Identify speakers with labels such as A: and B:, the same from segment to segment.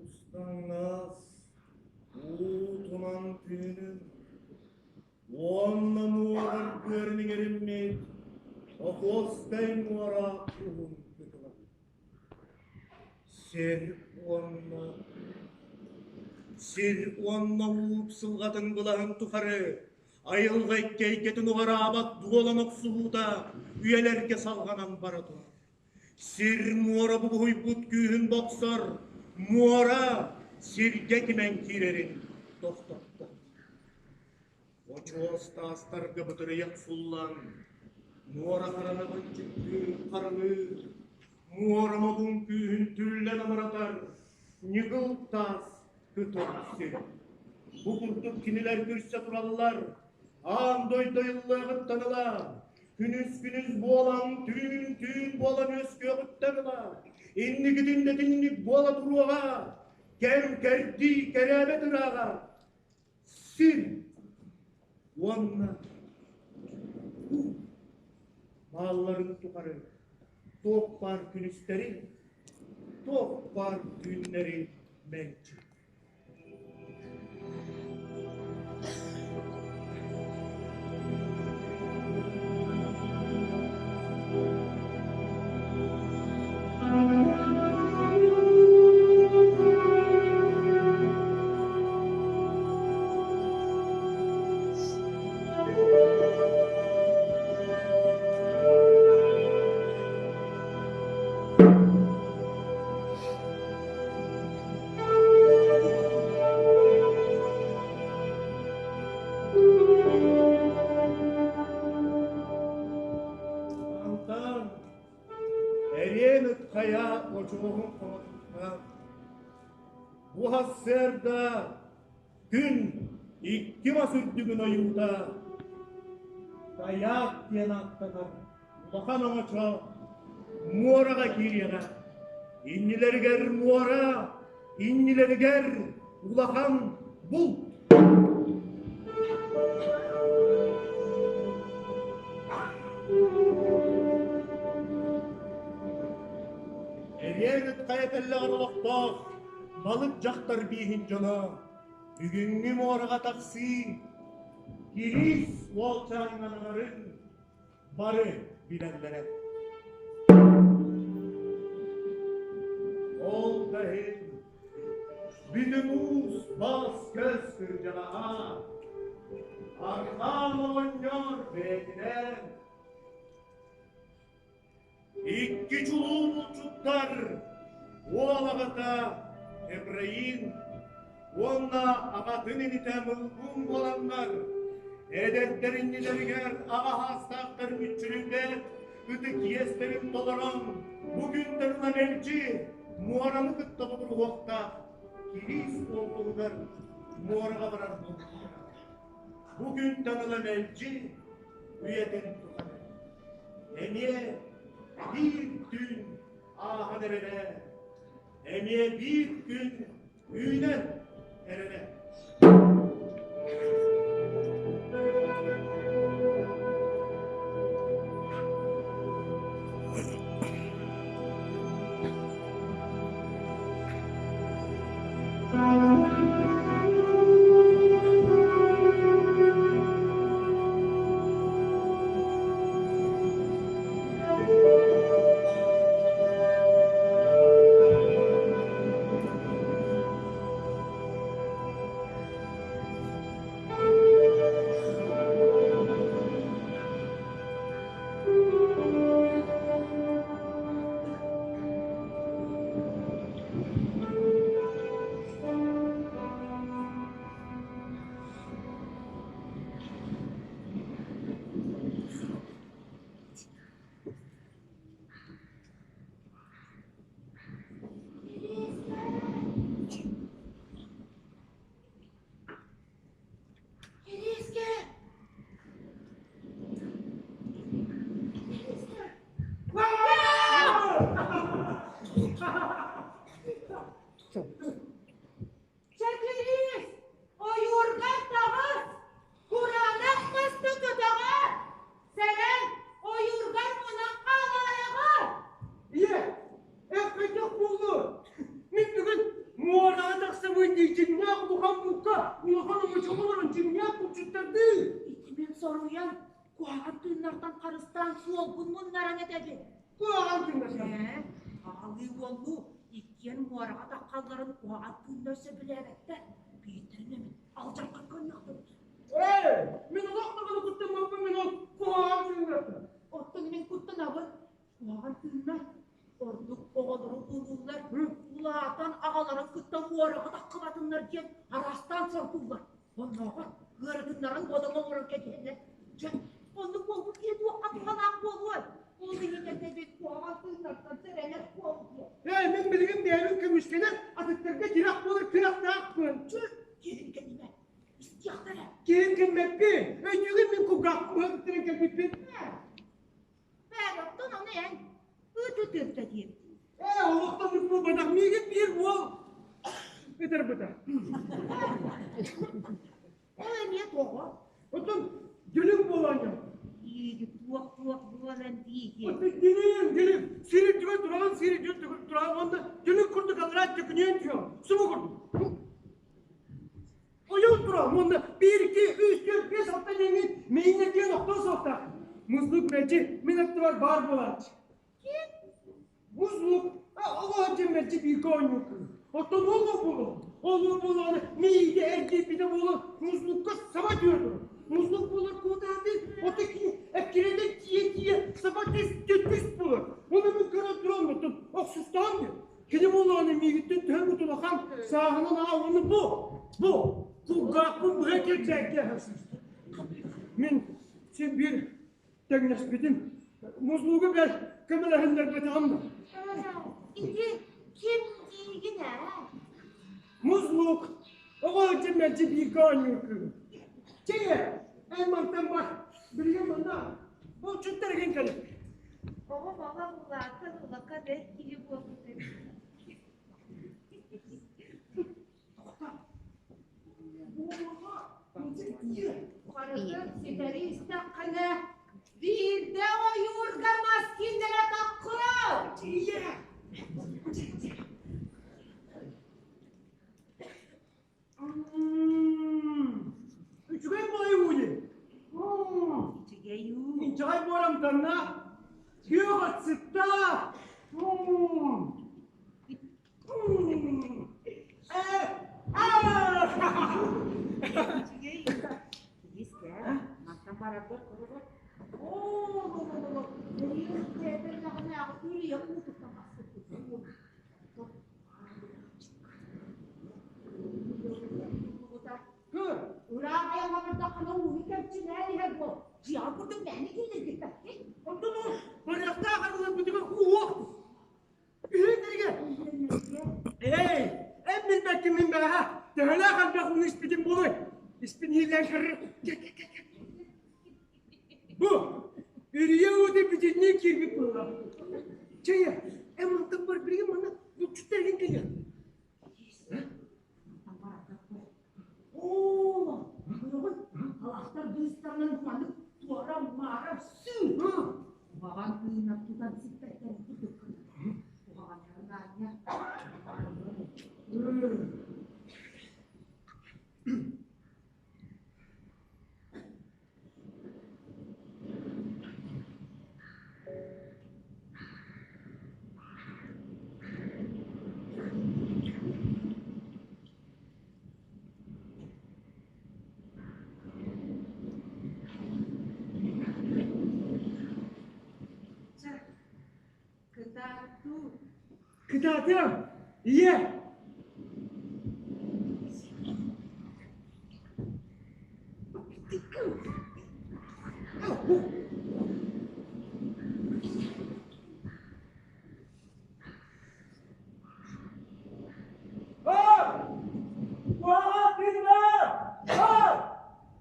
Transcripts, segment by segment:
A: Устаҥнас, уу туман түүнүн уонна муорар быарын иҥэриммит Охуоскай муора уһун кытыла. Сир уонна сир уонна уу сылҕатын былаһын тухары айылҕа икки эйгэтин уҕараабат дуолан охсуһуута үйэлэргэ салҕанан бара турар. Сир муора бугуһуйбут күүһүн бохсор, муора сиргэ кимэн киирэрин тохтоппот. Очуос таастарга бытырыйа охсуллан, муора харана быччыктыыр, харылыыр, муора модун күүһүн түллэн амаратар, ньыгыл таас кытыл сир. Бу курдук кинилэр күрсэ тураллар, аан дойду айыллыаҕыттан ыла, күнүс-күнүс буолан, түүн-түүн буолан үөскүөҕүттэн ыла, инникитин да итинник буола туруоҕа, кэм-кэрдии кэрээбэт ырааҕа, сир уонна уу баалларын тухары туох баар күнүстэри, туох баар түүннэри мэлдьи. Мантан эриэн ыт хайа очуоһун хомотуттан Бу сарсыарда күн икки мас үрдүгүн ойуута Тайаак диэн ааттанар улахан оҥочо муораҕа киириэҕэ. Иннилэригэр муора, иннилэригэр улахан булт. Эриэн ыт хайа тэллэҕэр олохтоох балык дьахтар бииһин дьоно бүгүҥҥү муораҕа тахсыы кириис уолчааннанарын бары билэллэрэ. Ол да иһин бүтүн уус бас-көс кырдьаҕаһа Архаан оҕонньор бэйэтинэн Икки чулуу булчуттар уол аҕата Эбраим уонна аҕатын инитэ Мылгун буоланнар эдэрдэр иннилэригэр аҕа саастаахтар мүччүрүйбэт ытык иэстэрин толорон бу күнтэн ыла мэлдьи муораны кытта бодоруһуохтаах кириис уоллугар муораҕа барар буолбуттара. Бу күнтэн ыла мэлдьи үйэтин тухары эмиэ биир түүн ааһа. эмиэ биир күн үүнэн эрэрэ.
B: Кириискэ! Кириискэ! Чэкириис! Ойуурга таҕыс! Кураанах маста көтөҕө! Сэрэн, ойуургар мунан хаалаарыҕар!
C: Ийэ, эппэтэх буолуо. Мин бүгүн муораҕа тахсабын дии дьиҥнээх улахан булка улахан оҥочоҕо олорон дьиҥнээх булчуттардыы.
B: Ити мин соруйан, куһаҕан тыыннартан харыстаан суолгун муннаран этэбин.
C: Куһаҕан тыыннартан?
B: Ээ, аҕалыы уоллуу иккиэн муораҕа таххалларын куһаҕан тыыннар сөбүлээбэттэр. Биирдэрин эмит алдьархай көрүөхтэрэ.
C: Ээ, мин олох даҕаны куттаммаппын мин ол куһаҕан тыыннартан.
B: Оттон мин куттанабын. Куһаҕан тыыннар ордук оҕолору ылыллар, улаатан аҕаларын кытта муораҕа таххыбатыннар диэн араастаан сордууллар. Оннооҕор ыарытыннаран бодоҥ оҥорон кэбиһэллэр. Дьэ, оннук буолбут киһи туохха туһалаах буолуой? Ол иһин этэбит куһаҕан тыыннартан сэрэнэр буол диэн.
C: Ээ, мин билигин бэйэбин көмүскэнэр, атыттарга тирэх буолар кыахтаахпын.
B: Чү, киһин кэлимэ. Истиэхтэрэ.
C: Киһин кэлбэппин. Өйдүүгүн мин кулгаахпын быһа туттаран кэлбиппин.
B: Бээ, оттон ону эн ыт-ытырда диэбитиҥ.
C: Ээ, олохтон буолбатах миигин биир уол ытырбыта.
B: Ол эмиэ тоҕо?
C: Оттон дьүлүҥ буолан
B: Ииги туох-туох буолан диигин?
C: Оттон дьүлүҥ, дьүлүҥ, сири түгэн тураҕын, сири түгэн тураҕын уонна дьүлүҥ курдук аллараа төкүнүйэн түһүөҥ, субу курдук. Ойон туран уонна биир, икки, үс, түөрт, биэс, алта диэҥҥин мииннэ диэн охтон суохтаах. Музлук мэлдьи мин аттыбар баар буолааччы.
B: Ким?
C: Музлук оҕо дьин мэлдьи бииргэ оонньуур кыыс. Оттон ол буолуо, ол буолуоҕуна миигэ эргийбитэ буолуо музлукка саба түһэ турар. Музлук буолар куотаатын, ото кини эккирэтэ тиийэ-тиийэ саба түс түс буолар. Ону мин көрөн туран оттон охсустаҕым диэн. Кини буоллаҕына миигиттэн төһө улахан сааһынан аалыны бу, бу кулгаахпын быһа кирдээккэ Мин син биир тэҥнэспитим. Музлугу бэл көмөлөһүннэрбэтэҕим да.
B: Ити ким диигин ээ?
C: Музлук оҕо сылдьан мэлдьи бииргэ оонньуур кыыһым. Чэй, эн мантан бар. Билигин манна булчуттар игин кэлин.
B: Оҕо баҕа улаатан улахан эр киһи буолбут эбит. Барытын ситэри истэххинэ, биирдэ ойуурга мас киллэрэ таххыал!
C: Үчүгэй буолай ууни.
B: Үчүгэй уу.
C: Инчэҕэй буор амтаннаах, күөх от сыттаах.
B: Үчүгэй. Киискэ, мантан барарбар көрөр. Оо, үрүйэ уутуттан тахсыбыт. Ыраах айаҥҥа бардаххына ууну кэмчилээн иһэр буол. Дьиэҕэ курдук мээнэ киллэрбиппэккин.
C: Онтон ол барыахтаах арыыларбытыгар ууох. Үһүннэргэ. Эй, эн билбэккин мин бэҕэһээ төһөлөөх элбэх ууну испитим буолуой? Испин иһиллээн көрөр. Бу үрүйэ уутун бүтүннүү киирбит буолла. Чэйэ, эн мантан бар билигин манна булчуттар илин кэлиэх.
B: быыстарынан маннык туора-маара сыыр. Куһаҕан тыынар тутан сиппэттэрин курдук гынар. Куһаҕаннарын аанньа. Чэ, кытаатуу.
C: Кытаатыам, ийэ!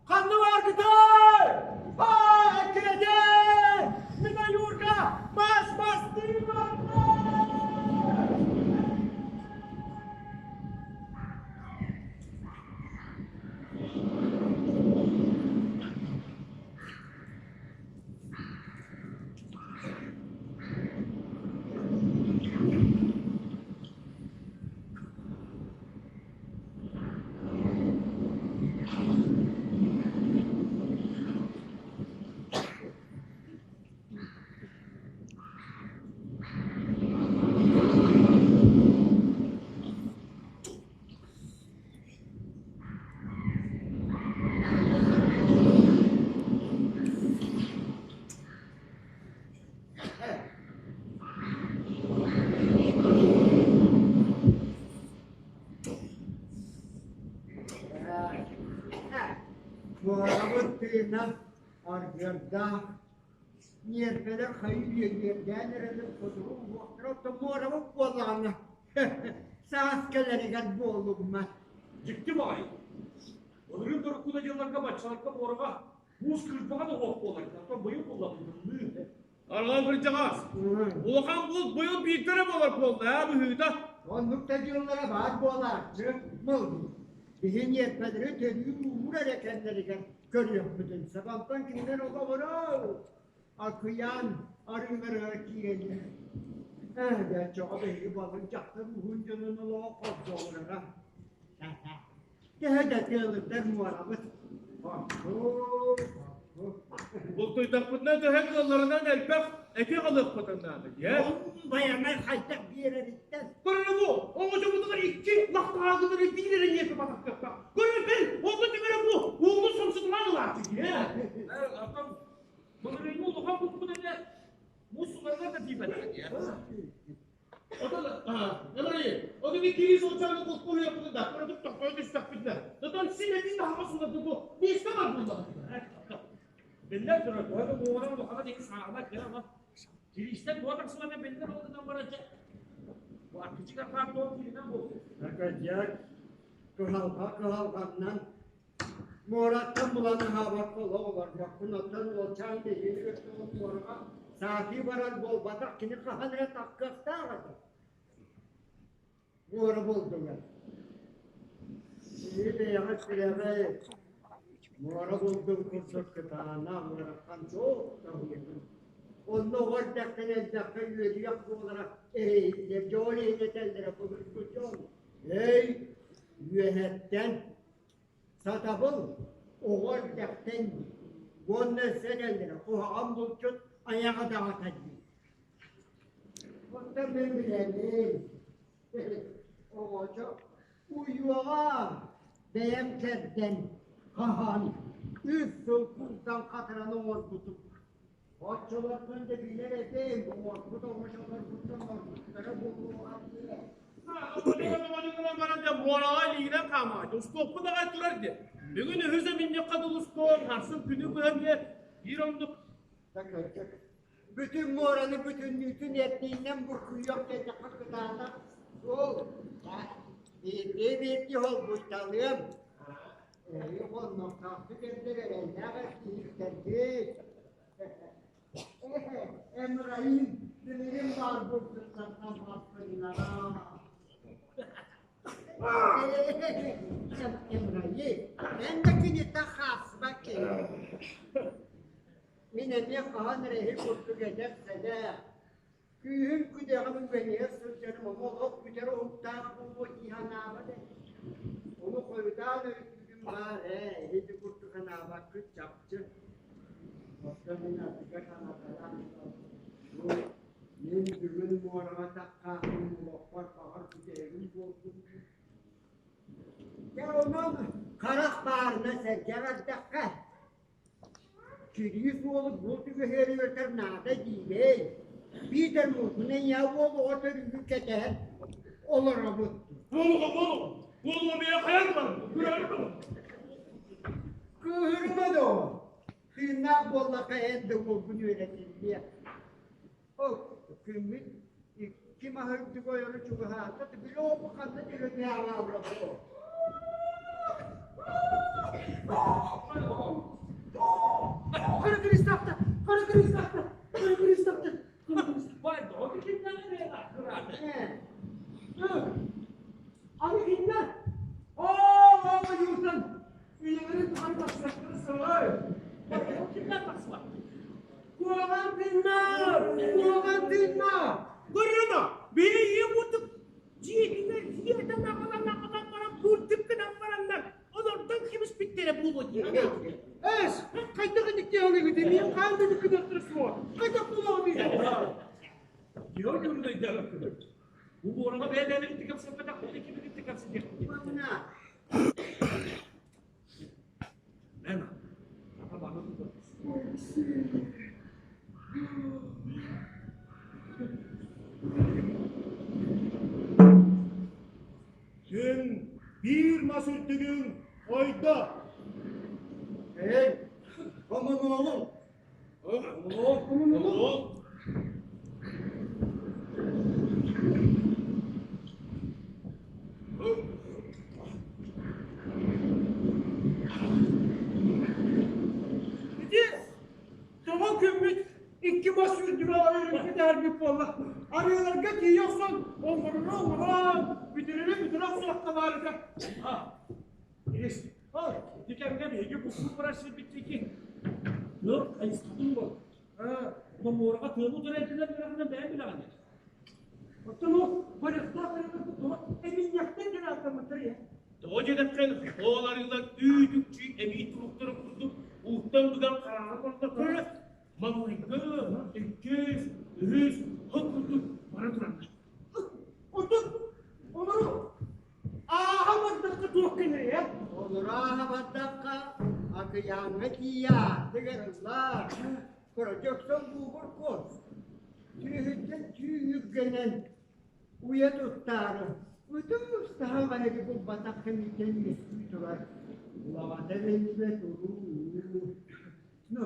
C: Ханна бааргытай? Эккирэтэ! Мин ойуурга мас мастыы
D: Муорабыт тыына аргыардаах, ньиэрбэлэр хайыы үөрдээн эрэлин хотугу уһуохтара оттон муорабыт буоллаҕына саас кэлэригэр буолуммат.
E: Дьикти баҕайы. Былырыын доруккута дьылларга баччаларга муораҕа муус кырбаҕа да уох буолар. Оттон быйыл буолла тымныы.
A: Арҕаа кырдьаҕас, улахан булт быйыл биирдэ эрэ буолар буолла ээ быһыыта.
D: Оннук да дьыллара баар буолааччы, мылбыт. Биһи ньиэрпэлэри төрүүр-ууһуур эрэ кэмнэригэр көрүөхпүтүн сөп. Онтон кинилэр олоҕурар акыйаан арыыларыгар киирэллэр. Ээ, дьэ, биһиги балык дьахтар уһун дьонун олоҕо хордоҕурара. Төһө да тыалырдар муорабыт.
A: Бултуйдахпытына төһө кыалларынан элбэх эти аҕалыахпытын наада дии.
D: Байанай хайдах биэрэриттэн.
A: Көрөрө бу, оҥочобутугар икки лахтаагылары биир эрэ ньиэпэ батахтыахтаах. Көрөр бэл, онно түгэрэ бу, ууну сомсутулаан ылааччы дии.
E: Оттон былырыыҥҥы улахан булпут этэ муус суларыгар да тиийбэтэх дии.
A: Отон, Эмрей, отон иккилии сылдьан бултуйаппытын да, кыратык тохтоо түстэхпитинэ, отон син эбии таһаҕа суларда бу, миэстэ бар буоллаҕа.
E: Биллэр турар, төһө да муоҕунан улахана диэки сааҕына кыа ама кириистэн туох тахсыбата биллэр ол гынан баран дьэ бу аркычык архаан туох кииринэн буолуо.
D: Акадьяк кыһалҕа кыһалҕаннан муораттан булан аһаабакка олох олорбоккун, оттон уолчаан биһигини кытта ол муораҕа саатыы барар буолбатах, кини хаһан эрэ таххыахтаах этэ. Муора булдугар. Киһи бэйэҕэ сүрэҕи муора булдун курдук кытаанах ыарахан суох таһыытын. Онно оҕо эрдэхтэн элбэххэ үөрүйэх буолара эрэйиллэр, дьон иһин этэллэрэ былыргы дьон. Эй, үөһэттэн сатабыл оҕо эрдэхтэн дии. Уонна өссө этэллэрэ куһаҕан булчут айаҕа даҕата дии. Оттон мин билэбин, оҕочо уйуоҕа бэйэм кэрдэн хаһан үс сыл курдан хатаран оҥорбутум. Оччолортон да билэр этим, оҥорбут оҥочолорбуттан ордуктара буолуоҕа диye.
A: Баран дьэ муораҕа илиигинэн хаамааччы, устуохпут аҕай турар диye. Бүгүн үһүс эминньэххэ дылы устуоҥ, сарсын күнү быһа диye биир оннук.
D: Кырдьык, бүтүн муораны бүтүннүүтүн эрдиинэн буркуйуох диэтэххэ кытаанах суол. Биирдии-биирдии холбуйталыам. Эһиги хоннохтоохтук эрдэр эрэллээх эрдииһиктэргит. Эмраин билигин баар бултуттартан хаспыннара. Эмраи, эн да киниттэн хаалсыбат. Кыһыйбат киһи. Мин эмиэ хаһан эрэ эһи курдук эдэр-сэнэх, күүһүм-күдэҕим үгэниһэр сылдьарым ону олох бүтэр уһуктаах буолуо дии санаабат этим. Ону хойутаан өйдүүрүм баар ээ, эһиги курдук санаабаккыт чахчы. Оттон мин ардыгар санааталаан бу мин бүгүн муораҕа таххаахпын олохпор баҕар бүтэһигим буолбут Дьэ онон харах баарына сэргэ бардэххэ, кирии суолу булт үгэһиэри үөрэтэр наада диибэй. Биитэр мургун эйиэхэ уол оҕо төрүүрүн кэтэһэн олоробут.
A: Буолуҕа буолуҕа, буолуҕа миэхэ хайан баран, күрээри
D: Кыыһырыма доо, тыыннаах буоллахха эн да уолгун үөрэтиллиэ. Ол күммүт икки маһырдык ойору чугаһаата, били оҕо ханна түһэн аҕаалла
C: Хара Кристаахта! Хара Кристаахта! Хара Кристаахта! Аны кинилэр оо ойууртан үйэлэрин тухары тахсыахтара сылай.
E: Kimler тахсыбат?
C: Куһаҕан тыыннаах! Куһаҕан тыыннаах!
A: Көрүмэ, били ийэ курдук дьиэтигэр дьиэтэн аҕалан аҕалан баран курдук гынан бараннар олордон кэбиспиттэрэ буолуо дии.
C: Эс, хайдах итиктиэҕиҥ миин хаан да гынаттара суох. Хайдах буолаҕын
E: Diyor ki Bu буораҕа бэйэлэрин тикэпсэппэтэх кимин тикэпсэтиэх. Мен
A: Күн биир мас үрдүгүн ойдо.
D: Эй, хомунуолум.
A: Хомунуол.
C: Ити тоҕо күммүт икки бас үрдүгэ ойорун кэтээрбит буолла. Арыыларга тиийэ охсон, оҥороро оҥорон, бүтэрэрэ бүтэрэ охсуохха баар этэ.
E: Ис, ити кэмҥэ биһиги буккун барар сирбит диэки тыал хайысхатын бол. Ону муораҕа тыалы утары эрдилэр үрэҕинэн бэйэм билэҕин.
C: Оттон ол барыахтаах арыыларбыт тоҕо эминньэхтэн диэн ааттаммыттар ийэ.
A: Тоҕо диэтэххин, ол арыылар үүт-үкчү эбии туруктарын курдук ууттан быган хараҥа көрдөххө, маҥнайгы, иккис, үһүс, хыл курдук бара тураллар.
C: Оттон олору ааһа бардахха туох кэлэрий ээ?
D: Олору ааһа бардахха, акыйааҥҥа тиийэ аартык арыллар, Кырдьыксан буугур куот, түөһүттэн түү үргэнэн уйа туттаары, ытыс таһаҕаһы булбатах кэмиттэн үөскүү турар улаҕата биллибэт уруу. Ну,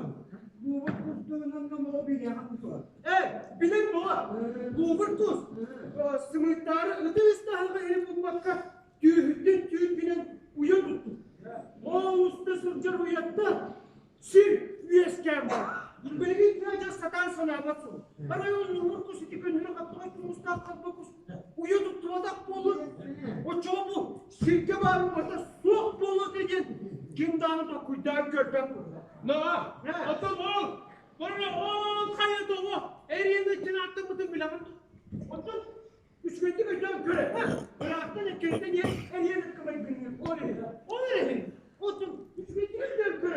C: буубур кустуунан номоҕу билиэҕин дуо? Ээ, билэн буола. Буубур кус сымыыттаары ытыс таһаҕаһы булбакка түөһүттэн түүргүнэн уйа туттум. Ол уста сылдьар уйаттан Сир үөскээн барар. Билигин тыа сатаан санаабат суол. Арай ол ньуур кус ити көннөрү хаптаҕай тумустаах халба кус уйа туттубатах буолур. Оччоҕо бу сиргэ баар барыта суох буолуо этэ диэн ким даҕаны толкуйдаан көрбөт буолла.
A: Наа, оттон ол, бары ол хайа тоҕо эриэн ыччын ааттаммытын билэҕин дуо?
C: Оттон үчүгэйдик өйдөөн көр. Ыраахтан эккирэтэн иһэн эриэн ыкка майгынныыр. Ол эрэ. Ол эрэ. Оттон үчүгэйдик өйдөөн көр.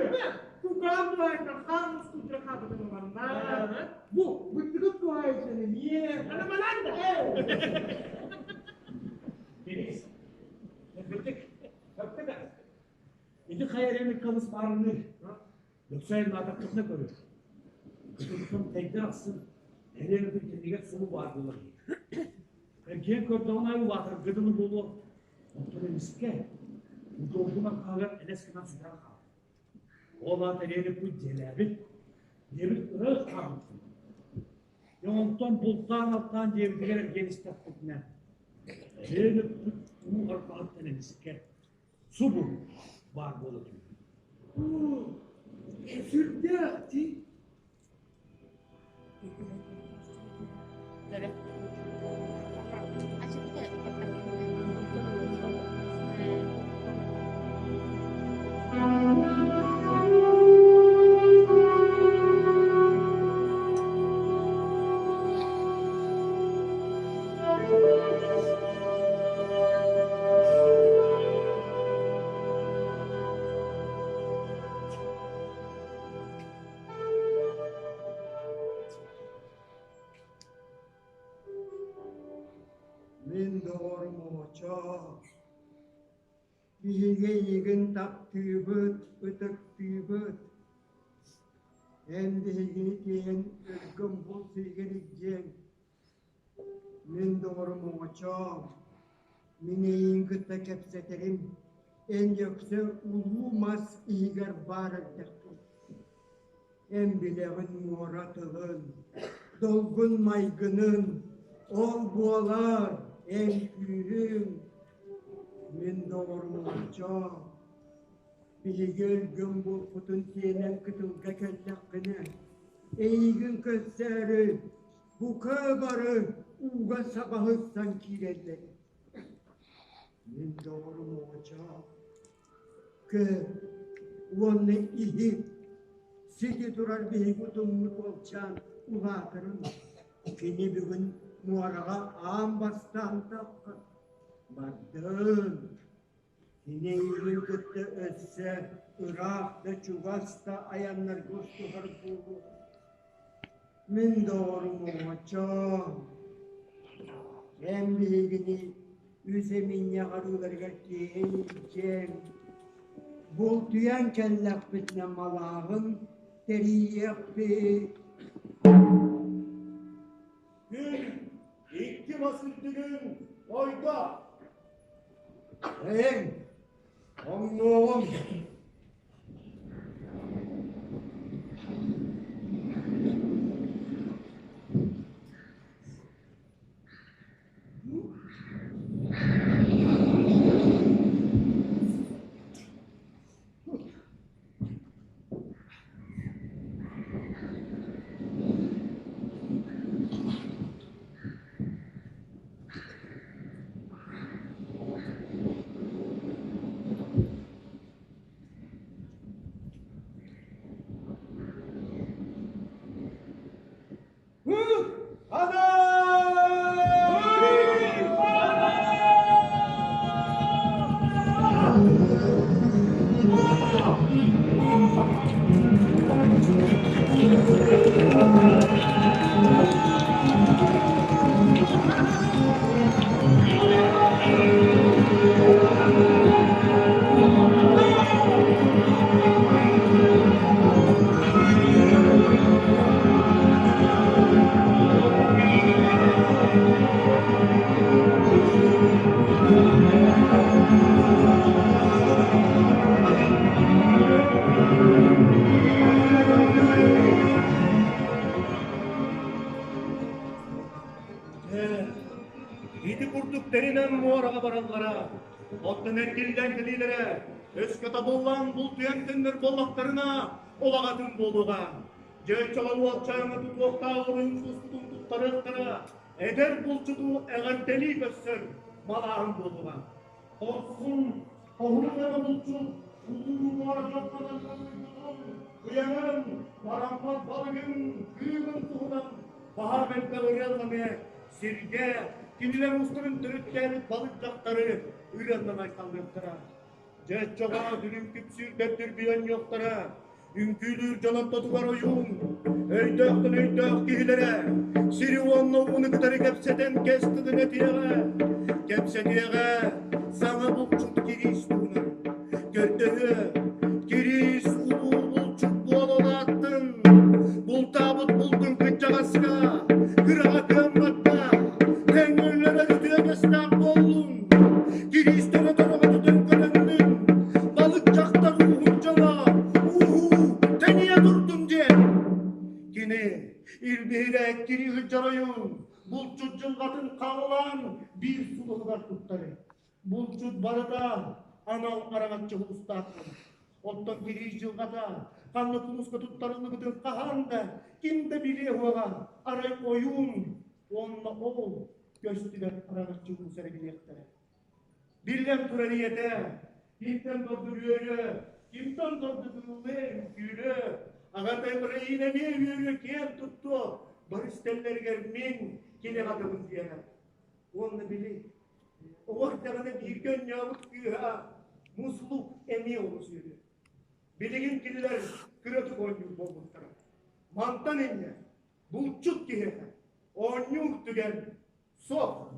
C: Кугаан туһаайдан хаан мускултара хаабытын ыланна. Бу быттыгыт туһаайдан эмиэ.
A: Ана манан да. Денис, быттык, быттык.
E: Ити хайа эриэн ыккабыс баарыныы. Өксөйөн наатахпытына көрөр. Кытылытын тэйдэр ахсын эриэн ытын кэннигэр субу баар буолар. Эргийэн көрдөҕүн аайы улаатарга дылы буолуо. Онтон эмискэ удуолгун арҕаһыгар элэс гынан сүтэн хаалар. Ол аата эриэн ыппыт дьиэлээбит, диэбит ыраах хаалбыт. Дьэ онтон бултаан-алтаан дьиэбитигэр эргийэн истэхпитинэ, эриэн ыппыт уу арҕаһыттан эмискэ субу баар буола түһүү.
C: Сүрдээх дии.
D: Мин доҕорум оҥочоо, биһиги эйигин таптыыбыт, ытыктыыбыт. Эн биһигини тиэйэн өлгөм бул сиригэр илдьиэҥ. Мин доҕорум оҥочоо, мин эйигин кытта кэпсэтэрим, эн өксө улуу мас иһигэр баар эрдэххин. Эн билэҕин муора тылын, долгун майгынын, ол буолар эн күүһүҥ. Мин доҕорум оҥочоо, биһиги өлгөм буолбутун тиэнэн кытылга кэллэххинэ, эйигин көрсөөрү бука бары ууга сабаһыттан киирэллэр. Мин доҕорум оҥочоо, көр уонна иһит, сити турар биһиги утуммут уолчаан улаатарын кини бүгүн муораҕа аан бастаан тахха бардын. Кини эйигин кытта өссө ыраах да чугас да айаннарга устуһар буолуо. Мин доҕорум оҥочоон, эн биһигини үс эминньэх арыыларыгар тиэйэн илдьиэҥ. Бултуйан кэллэхпитинэ малааҕын тэрийиэхпит.
A: Күн икки мас үрдүгүн ойдо.
D: Эйиҥ, оҥнуоҕум.
A: Ити курдук тэринэн муораҕа бараллара, оттон эргиллэн кэлиилэрэ өскө табыллан бултуйан төннөр буоллахтарына, олаҕатын буолуоҕа. Дьэ оччоҕо уолчааҥҥа тутуохтаах уруйун суоспутун туттарыахтара, эдэр булчуту эҕэрдэлии көрсөр малааһын буолуоҕа. Хорсун, хоһуун эрэ булчут улуу муора дьоппотун кыйаҥын, бараммат балыгын, кыымын туһунан баһаам элбэх ырыалланыа, сиргэ кинилэр уустарын төрүттээбит балык дьахтары ырыаннан айхаллыахтара. Дьэ оччоҕо дүлүҥ күпсүүрдэр дүрбүйэнньуохтара, үҥкүүлүүр дьон ортотугар ойуун, өйдөөхтөн өйдөөх киһилэрэ, сири уонна ууну кытары кэпсэтэн кэс тылын этиэҕэ, кэпсэтиэҕэ саҥа булчут Кириис туһунан. Көрдөһүө, Кириис улуу булчут буола улааттын, бултаабыт булдун кырдьаҕаска, кыраҕа кыаммакка, көҥүллэрэр үтүө буоллун. Кириистэрэ дороҕотутун көрөҥнүн, балык дьахтар ууһун дьоно, ууһуу, тэнийэ турдун диэн. Кини илбиһирэ кири сылдьар ойуун, булчут дьылҕатын хааллаан биир сулуһугар туттарый. Булчут барыта анал араҥаччы устаахпын. Оттон кириис дьылҕата ханна кулуска туттарыллыбытын хаһан да ким да билиэ суоҕа. Арай ойуун уонна ол көстүбэт араҥаччы улуус эрэ билиэхтэрэ. Биллэн турар ийэтэ, кимтэн дордур үөрүө, кимтэн дордур ыллыа, үҥкүүлүө, аҕата Ибраим эмиэ үөрүө, киэн туттуо, бары истэллэригэр мин кини аҕатабын диэҕэ. Уонна били, оҕо эрдэҕинэ бииргэ өнньөөбүт кыыһа Муслук эмиэ олус үөрүө. Билигин кинилэр кыратык оонньуур буолбуттара. Мантан инньэ булчут киһиэхэ оонньуур түгэн суох.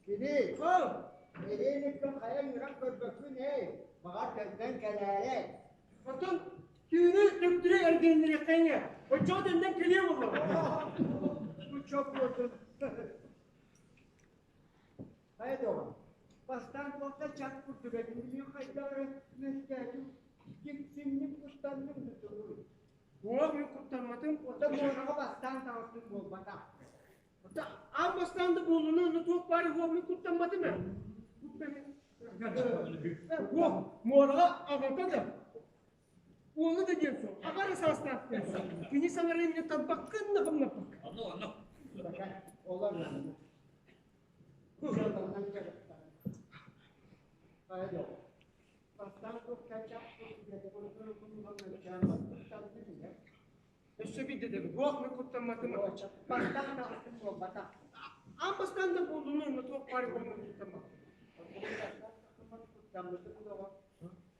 D: Кини, Эриэниттэн хайа ыҥыран көрбөккүн ээ, баҕар төннөн кэлээрэй.
C: Оттон түүнү төптүрү эргиннэриэххэ иҥэ, оччоҕо төннөн кэлиэ буоллаҕа.
D: Бу чоппуотун. Хайа доҕор, бастаан туохта чат курдук этим, билигин хайдах эрэ үөскээтим, дьиксинник куттанным да тугуй.
C: Уол мин куттамматым.
D: Оттон муораҕа бастаан таҕыстым буолбатах.
C: Аан бастаан да буоллуну, онно туох баар уол мин куттамматым ээ. Уол муораҕа аҕата да, уола да диэн суох, аҕа эрэ саастаах диэн суох. Кини саҥарарын инньэ тарбаххын да хамнаппакка.
E: Онно, онно.
D: Олор Бастаан
C: Өссө биирдэ да туох мин куттамматым.
D: Бастаан таҕыстым буолбатах.
C: Аан бастаан да буоллуну онно туох баар буоллун куттаммат.
D: Куттаммытым доҕор.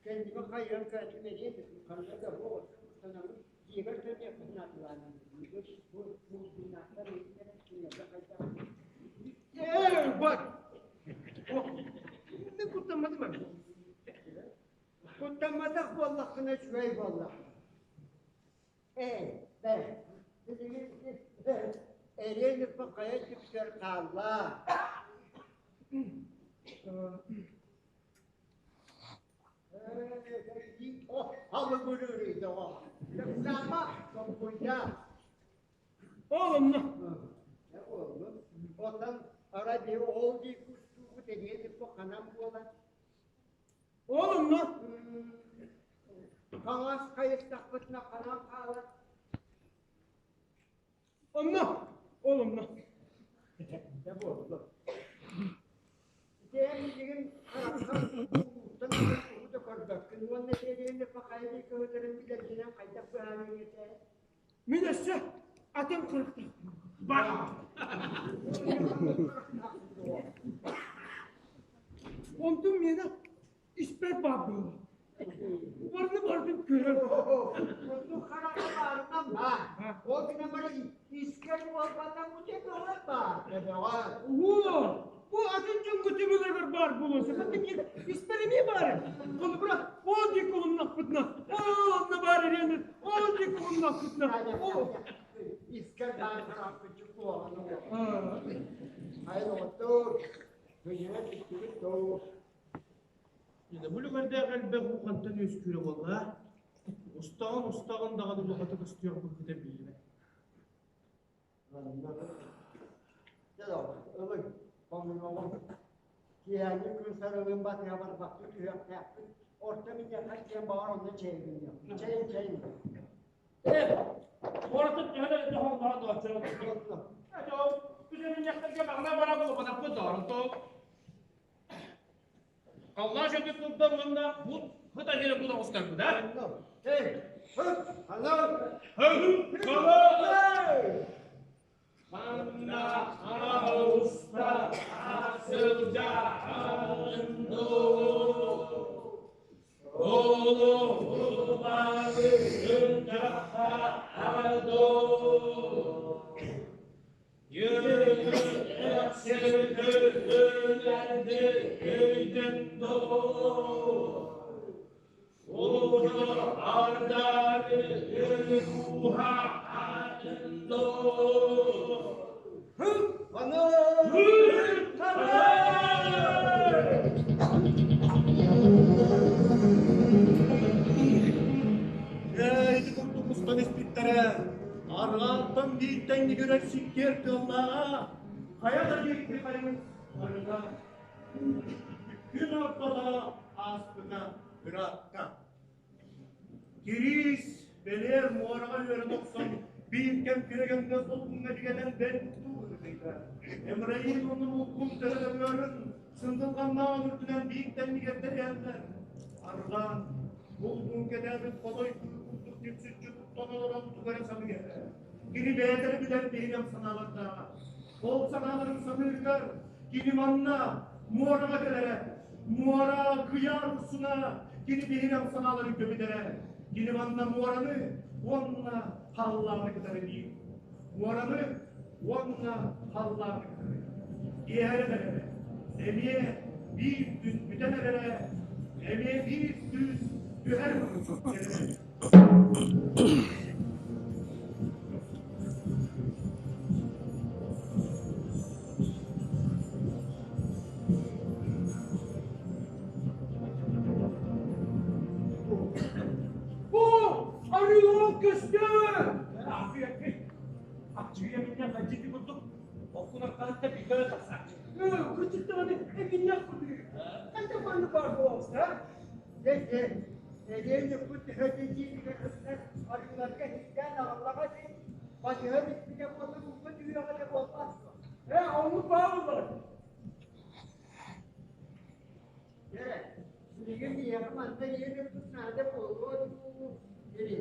D: Кэннибин хайыан кээтин эриэ ханна да буол куттанабын дьиэбэр төнүөхпүн наадалаанан бу муулдуннаахтар кинилэргэ хайдах
C: Ээ, бат. Мин куттамматым ами.
D: Куттамматах буоллаххына үчүгэй буолла. Ээ, бээ, билигин эриэн үппэ хайа түксэр хаалла. Алыгырыырый доҕор. Саама толкуйдаа.
C: Ол онно.
D: Оттон арай биһи ол дии кустуубут эриэн үппэ ханан буолар?
C: Ол онно.
D: Хаҥас хайыстахпытына ханан хаалар?
C: Онно. Ол онно.
D: Дьэ буолла. Ити билигин хараххар ууттан тугу да көрбөккүн уонна эриэн пахайы кыһытарын билэргинэн хайдах быһаарыаҥ этэ?
C: Мин өссө атын кырыктаах. Бар. Онтум миэнэ испэр баар буолла. Барыны барытын көрөр.
D: Онтум хараҕа баарынан баар. Ол гынан баран искэр буолбатах бу баар. Төбөҕө.
C: Оо, бу атын дьоҥҥо төбөлөрүгэр баар буолуон сөп. Атын испэр эмиэ баар. Холобура, ол диэки уһуннахпытына, ол онно баар эриэнин, ол диэки уһуннахпытына, ол...
D: Искэр баар харахпыччы куоҕаны Хайа доҕоттоор, күнүнэ түстүгүт доо.
A: Бу үлүгэрдээх элбэх уу хантан үөскүүрэ буолла? Устаҕын устаҕын даҕаны улахата көстүөх быһыыта биллибэт.
D: Дьэ доҕор, ылыҥ, хомунуоҕуҥ. Киэһээҥҥи күн сарылын батыһа барбакка түһүөхтээхпит. Орто минньиэххэ диэн баҕар онно чэйгинньэх. Чэйин, чэйин.
E: Э, куоратын төһө да хоҥноон дооччу. Күнүнньэхтэргэ маҕна бара буолбатахпыт доорун тоҕ. Халлаан шөтүк курдан уонна бут хыта кэлэ бут оҕустарбыт, а?
D: Эй, хыт, алло!
E: Манна уста сылдьаһын
A: Ээ, ити курдук устан испиттэрэ. Арҕааттан бииртэн ньигирэр сиккиэр тыаллааҕа, хайа да диэки хайын арыта. Күн ортото ааспыта ыраатта. Кириис бэлиэр муораҕа үөрэн охсон Биир кэм күөгэҥҥэ солуҥҥа бигэнэн бэл тугу ытыйда. Эмраин уонна Мулкум төһөлөрүн сындылҕаннаан үрдүнэн биир тэҥнигэр тэрийэллэр. Арҕаан, булгун кэтээбит хотой курдук нүксүччү туттан олорон тугу эрэ саныыр этэ. Кини бэйэтэ эрэ билэр биһирэм санаалардааҕа. Ол санааларын саныырыгар кини манна муораҕа кэлэрэ, муора кыйаар урсуна кини биһирэм санааларын көбүтэрэ. Кини манна муораны уонна халлааны кытары биир. Муораны уонна халлааны кытары. Киэһэрэн эрэрэ, эмиэ биир күн бүтэн эрэрэ, эмиэ биир түүн түһэр кэлэрэ.
C: Бу арыылаах көстөр!
E: Аччыгый эминньэх мэлдьити курдук оккун арҕаһытта бииргэ тахсааччы.
C: Кырдьыктаҕына эминньэх курдук. Хайдах маннык баар буолуохта?
D: Дьэ, эдиэн дьоппут төһө дьиэтигэр сыстар арыыларга иһиллээн аҕаллаҕа дии. Батыһа бүппүтэ буоллар ууга түһүөҕэ да буолбат дуо?
C: Ээ, оннук баар буоллаҕа.
D: Дьэ, билигин биһиэхэ манна ийэ дьоппут наада буолуо дуу, или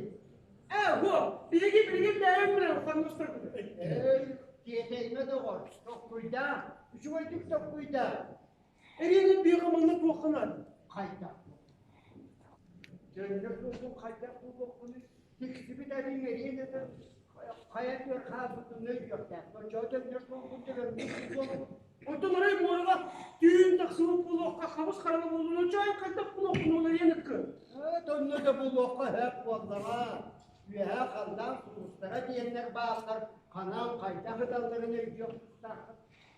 C: Ээ, һуо, билигин билигин бэйэм билэн ханнастарбыт.
D: Эй, тиэтэйимэ доҕор, токкуйдаа, үчүгэйдик токкуйдаа.
C: Эриэнин биэҕэ манна туохха наада?
D: Хайдах? Дьоннор буолбун хайдах буолуохпунуй? Тиксибит арыыҥ эриэн этэ хайа түөр хаалбытын өйдүөхтээх. Оччоҕо төннөр суолгун төлөрбүт буолуо.
C: Оттон арай муораҕа түүн тахсыбыт буолуохха хабыс хараҥа буолуон оччоҕо хайдах булуохпун ол эриэн ыккы?
D: Тонно да булуохха сөп буоллаҕа. Үөһээ халлаан сулустара диэннэр бааллар, ханан хайдах ыталларын өйдүөх тустааххыт.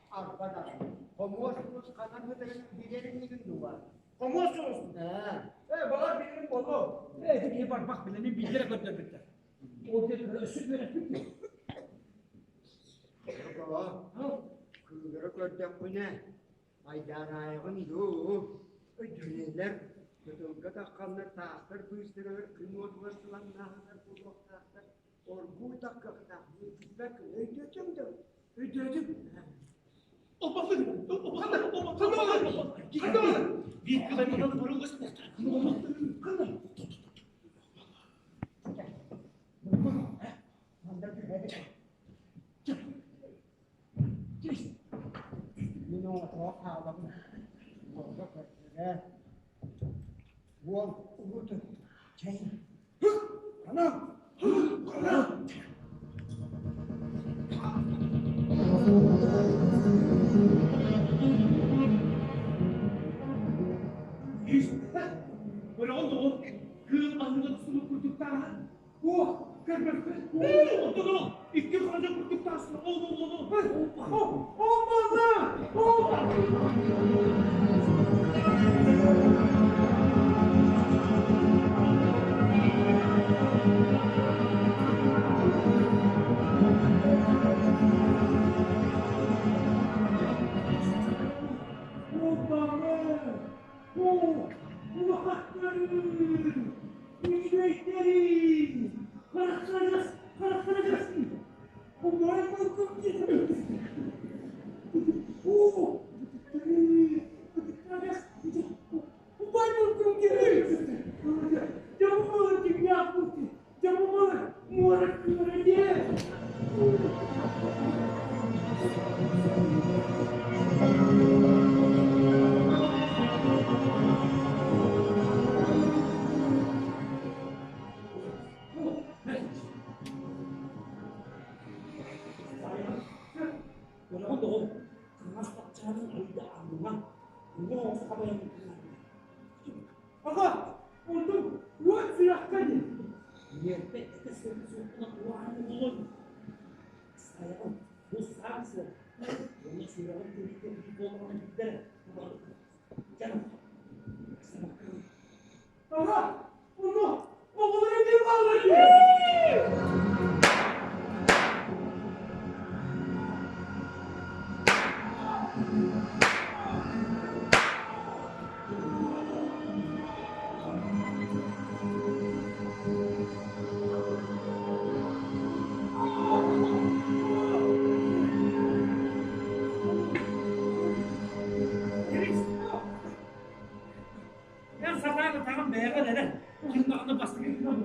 D: Арба даҕаны, хомуос сулус ханан ытарын билэр иннигин дуо?
C: Хомуос сулус? Ээ, баҕар билэрим буолуо.
E: Ээ, ити киһи барбах билэни биирдэрэ көрдөрбүттэр. Ол диэн өссө үөрэппит дуо?
D: Кыыллары көрдөхпүнэ, айдаараайаҕын дуу, кинилэр кытылга тахханнар таастар быыстарыгар күн уотугар сыламнааһыннар буолуохтаахтар, оргууй таххахтаах мүлдьүппэккин өйдөөтүҥ дуо?
C: Өйдөөтүм.
D: Манна түһэбит. Мин оҥотоҕо хаалабын. Уолга көрдөрө. Уол угутун. Чэй.
C: Ана! Ана!
A: Көрөҕүн доҕор, кыыл аһыыга тустубут курдуктааҕа.
C: О, көрбөппүн.
A: Оттон ол икки хонжо курдук таасына ол ол ол
C: О, о, балла! О! О, балла! О, улахаттары! Үчүгэйдэрин! Харахтарыгас, харахтарыгас! Убай курдук О, убай курдук Дьаммалар дьиҥнээх дьаммалар муора кыыра диэн!
E: Көрөҕүн доҕор, кыҥас баччаанын айда анныма, уҥа оҕус хабайан
C: Аҕа, онтум уот сүрэххэ диэн.
E: Ньиэрбэ этэ сылгы суохпуна туоһаан булун. Сайаҕын, бу саам суох. Уонна сүрэҕин тыытыта биир буоллаҕына биллэр, Дьэ,
C: Аҕа, ону оҕолор эмиэ бааллар дии.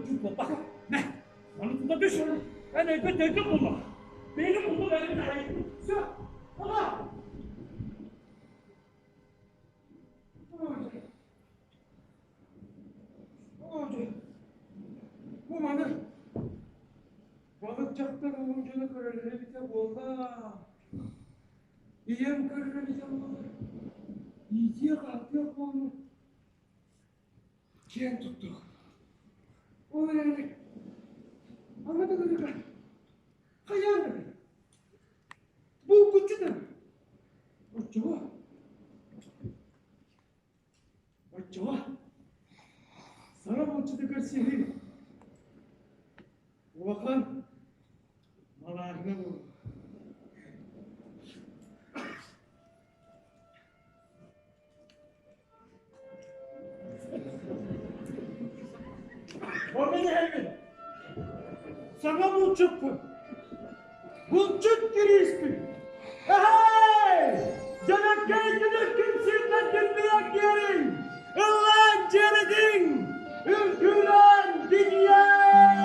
E: булчут буолбат. Мэ, маны тута түс. Эн өйгө төйдүк булла. Бэйэни буллук эрин таһайын.
C: Все, ага. Бу маны балык дьахтар уһун дьоно көрөллөрө эбитэ буолла. Ийэм көрөрө эбитэ буоллар. Иитиэх-аһатыах буоллун. Киэн туттуох. Ол эрээри аны да көрүгэ хайаан да булгуччу да оччоҕо оччоҕо саҥа булчуту көрсүһүү улахан малааһына буолуо. Онно иһэбин. Саҥа булчуппун. Булчут Кирииспин. Эһэй! Дьэнэккэй дьэнэккин сирдэргин билэн диэриҥ! Ыллаан дьиэлэтиҥ! Үҥкүүлээн динийэн!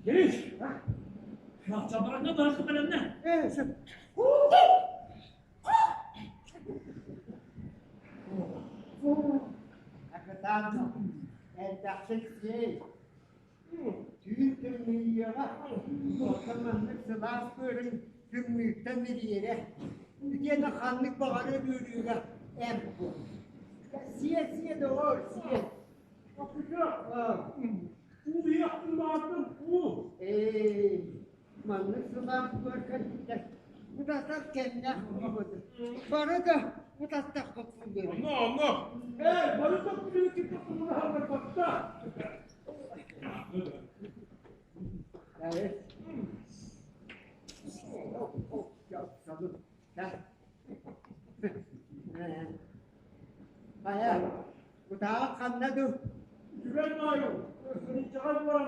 E: Кириш! Чабарга барахы бэлэмнэ.
D: Акытаан элбэхтик сиэй. Түүн тымныйыаҕа, оттон маннык сылаас быарын тымныыттан ириэрэ. Итиэннэ ханнык баҕарар ыарыыга эмп буолар. Сиэ-сиэ доҕоор, сиэ.
E: Уу иэхтин баҕардым, уу.
D: Ээ, маннык сылаас быар кэлбитэ утатар кэмнээх буолбут. Бары да утаттахпыт буолуо.
E: Онно, онно. Ээ, бары да күлү кытта тумунаһаллар
D: Evet. Хайа, утааҕа ханна дуу?
E: Үчүгэй маайы, инчэҕэй буолан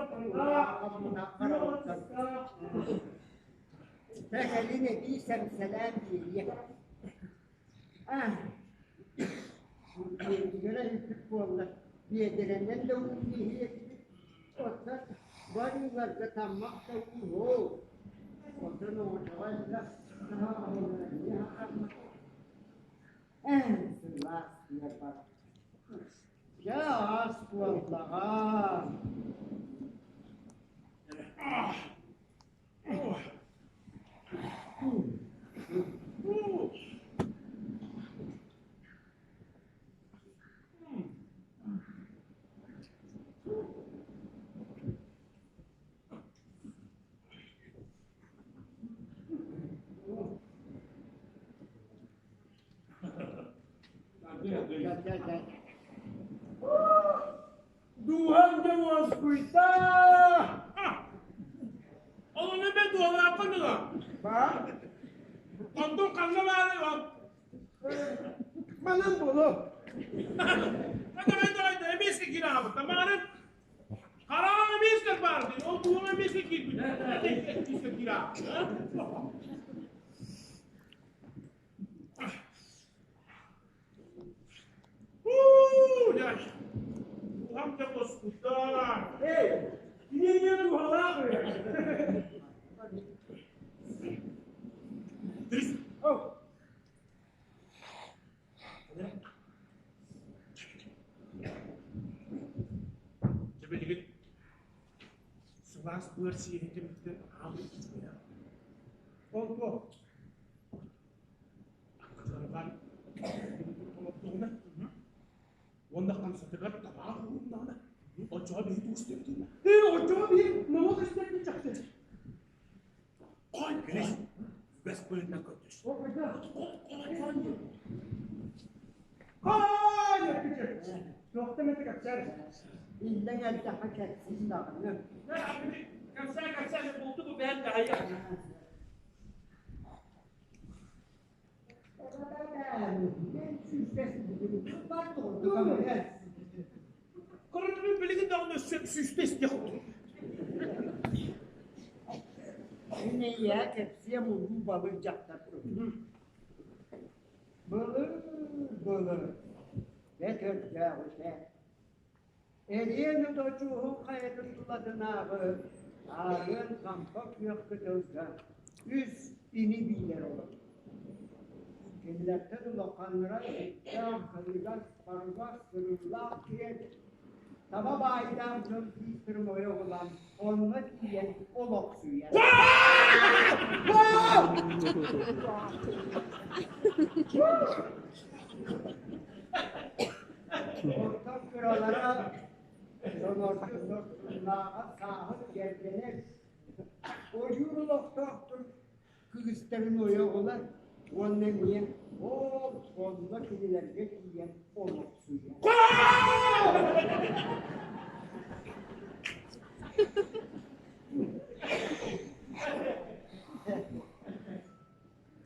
D: Кэлин эбии сэмсэлээн биэриэ. Биэдигэрэ үппүт буолла, биэдэрэнэн да уу иһиэ этибит. Оттон барыыларга таммах да уу Оттон оҥочоҕо элбэх Эн сылаас диэбэт. Дьэ аас буоллаҕа.
C: Дууһам да уоскуйда.
A: Олону мен дуолааппын ыла.
C: Ба?
A: Онтун ханна баары ол?
C: Манан боло.
A: Ханна мен дойду эмиэ сиккин аабыта. Маарын.
C: Хараҕа эмиэ баар дии, ол туома эмиэ киирбит. Эмиэ киирэ. Уу, дядь, дууһам дьэ уоскуйда. Эй, киниэхэ дууһалаах Трис. Дьэ билигин сылаас быар сиэһин кэмиттэн аалый киирбитэ. Ол туох? Аккытарҕан олордоҕуна уонна хамсатыгар табаах уһуннаҕына оччоҕо биһи тугу истэбитий? Ээ, оччоҕо биһи номох истэрбит чахчы. Хой, Гриш, үгэс быһыытынан көрдөс.
D: Иллэҥ эрдэххэ кэпсиир даҕаны.
C: Кэпсээ, кэпсээ, булту бу бэйэм даҕайа. Көрүнүбүн билигин даҕаны өссө сүүстэ истиэх курдук.
D: Мин эйиэхэ кэпсиэм улуу балык дьахтар туһунан. Былыр-былыр бэт өрдөөҕүтэ Эриэн Удочуоһун хайатын тулатынааҕы аарыан хампа күөх кытылга үс ини-биилэр олордо. Кинилэртэн улаханнара сүрдээх кылгас, барыгас, сырыылаах киһи таба баайдаах дьон киистэрин ойох ылан онно тиийэн олохсуйар. Оттон кыралара сонордуу сорсуннааҕа сааһын кэргэнэр, ойуур олохтоохтор кыыстарын ойох ылар уонна эмиэ ол онно кинилэргэ тиийэн олохсуйар.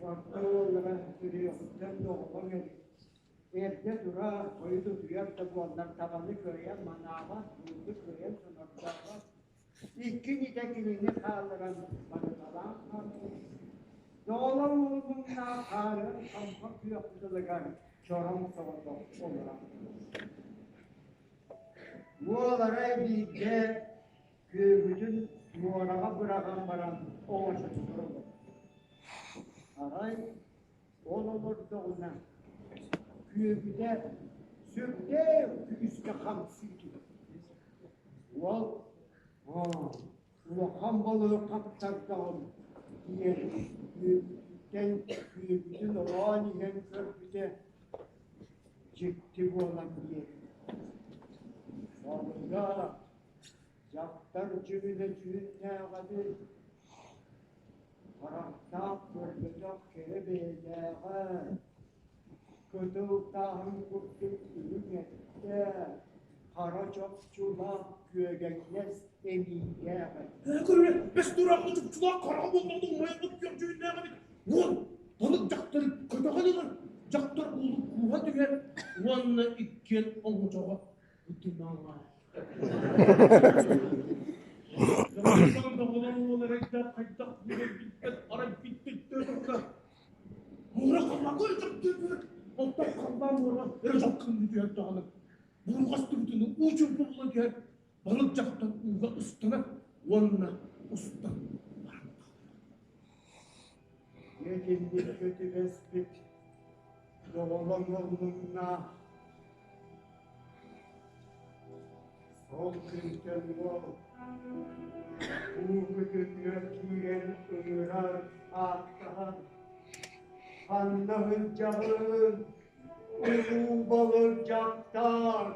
D: Орто уоллара төрүөҕүттэн доҕолоҥ эбит. Эрдэ турар, хойут утуйар да буоллар табаны кыайан манаабат, булду кыайан сонордообот. Икки инитэ кинини хаалларан барыталаан хаалбыт. Доҕолоҥ уолбуннаах хаарыан хампа күөх кытылыгар чороҥ соҕотох олорон. Уол арай биирдэ күөгүтүн муораҕа быраҕан баран оҥочотугар олордо. Арай Ол олордоҕуна күөгүтэ сүрдээх күүскэ хамсыы түһэр. Уол улахан балыгы хаптардаҕым диэн күөгүтүттэн күөгүтүн ороон иһэн көрбүтэ дьикти буолан биэрбит. Балыга дьахтар дьүһүнэ дьүһүннээх эбит. Харахтаах көрбөтөх кэрэ бэйэлээҕэ, кытыл тааһын курдук үрүҥ эттээх, хара чопчулаах күөгэҥнэс эмиийдээх этэ.
C: Көрүө, бэс тураахы чопчулаах хараҕа буоллаҕына умайбыт күөх дьүһүннээх эбит. Уол балык дьахтары көтөҕөн ылар, дьахтар уолу кууһа түһэр уонна иккиэн оҥочоҕо ытыналар. Хайдах билбэт арай билбит Муора халлааҥҥа өлтөхтүүр, онтон халлаан муора өрө дьалкынныы түһэр даҕаны, бурҕас түбүтүнү уу чуҥкулла түһэр, балык дьахтар ууга ыстанар уонна устан баран хаалар.
D: Итинник түбэспит доҕолоҥ омуннаах Ол күнтэн уол уу күтүтүгэр киирэн ыҥырар, ааттаһар: «Ханна сылдьаҕын, улуу балык дьахтар?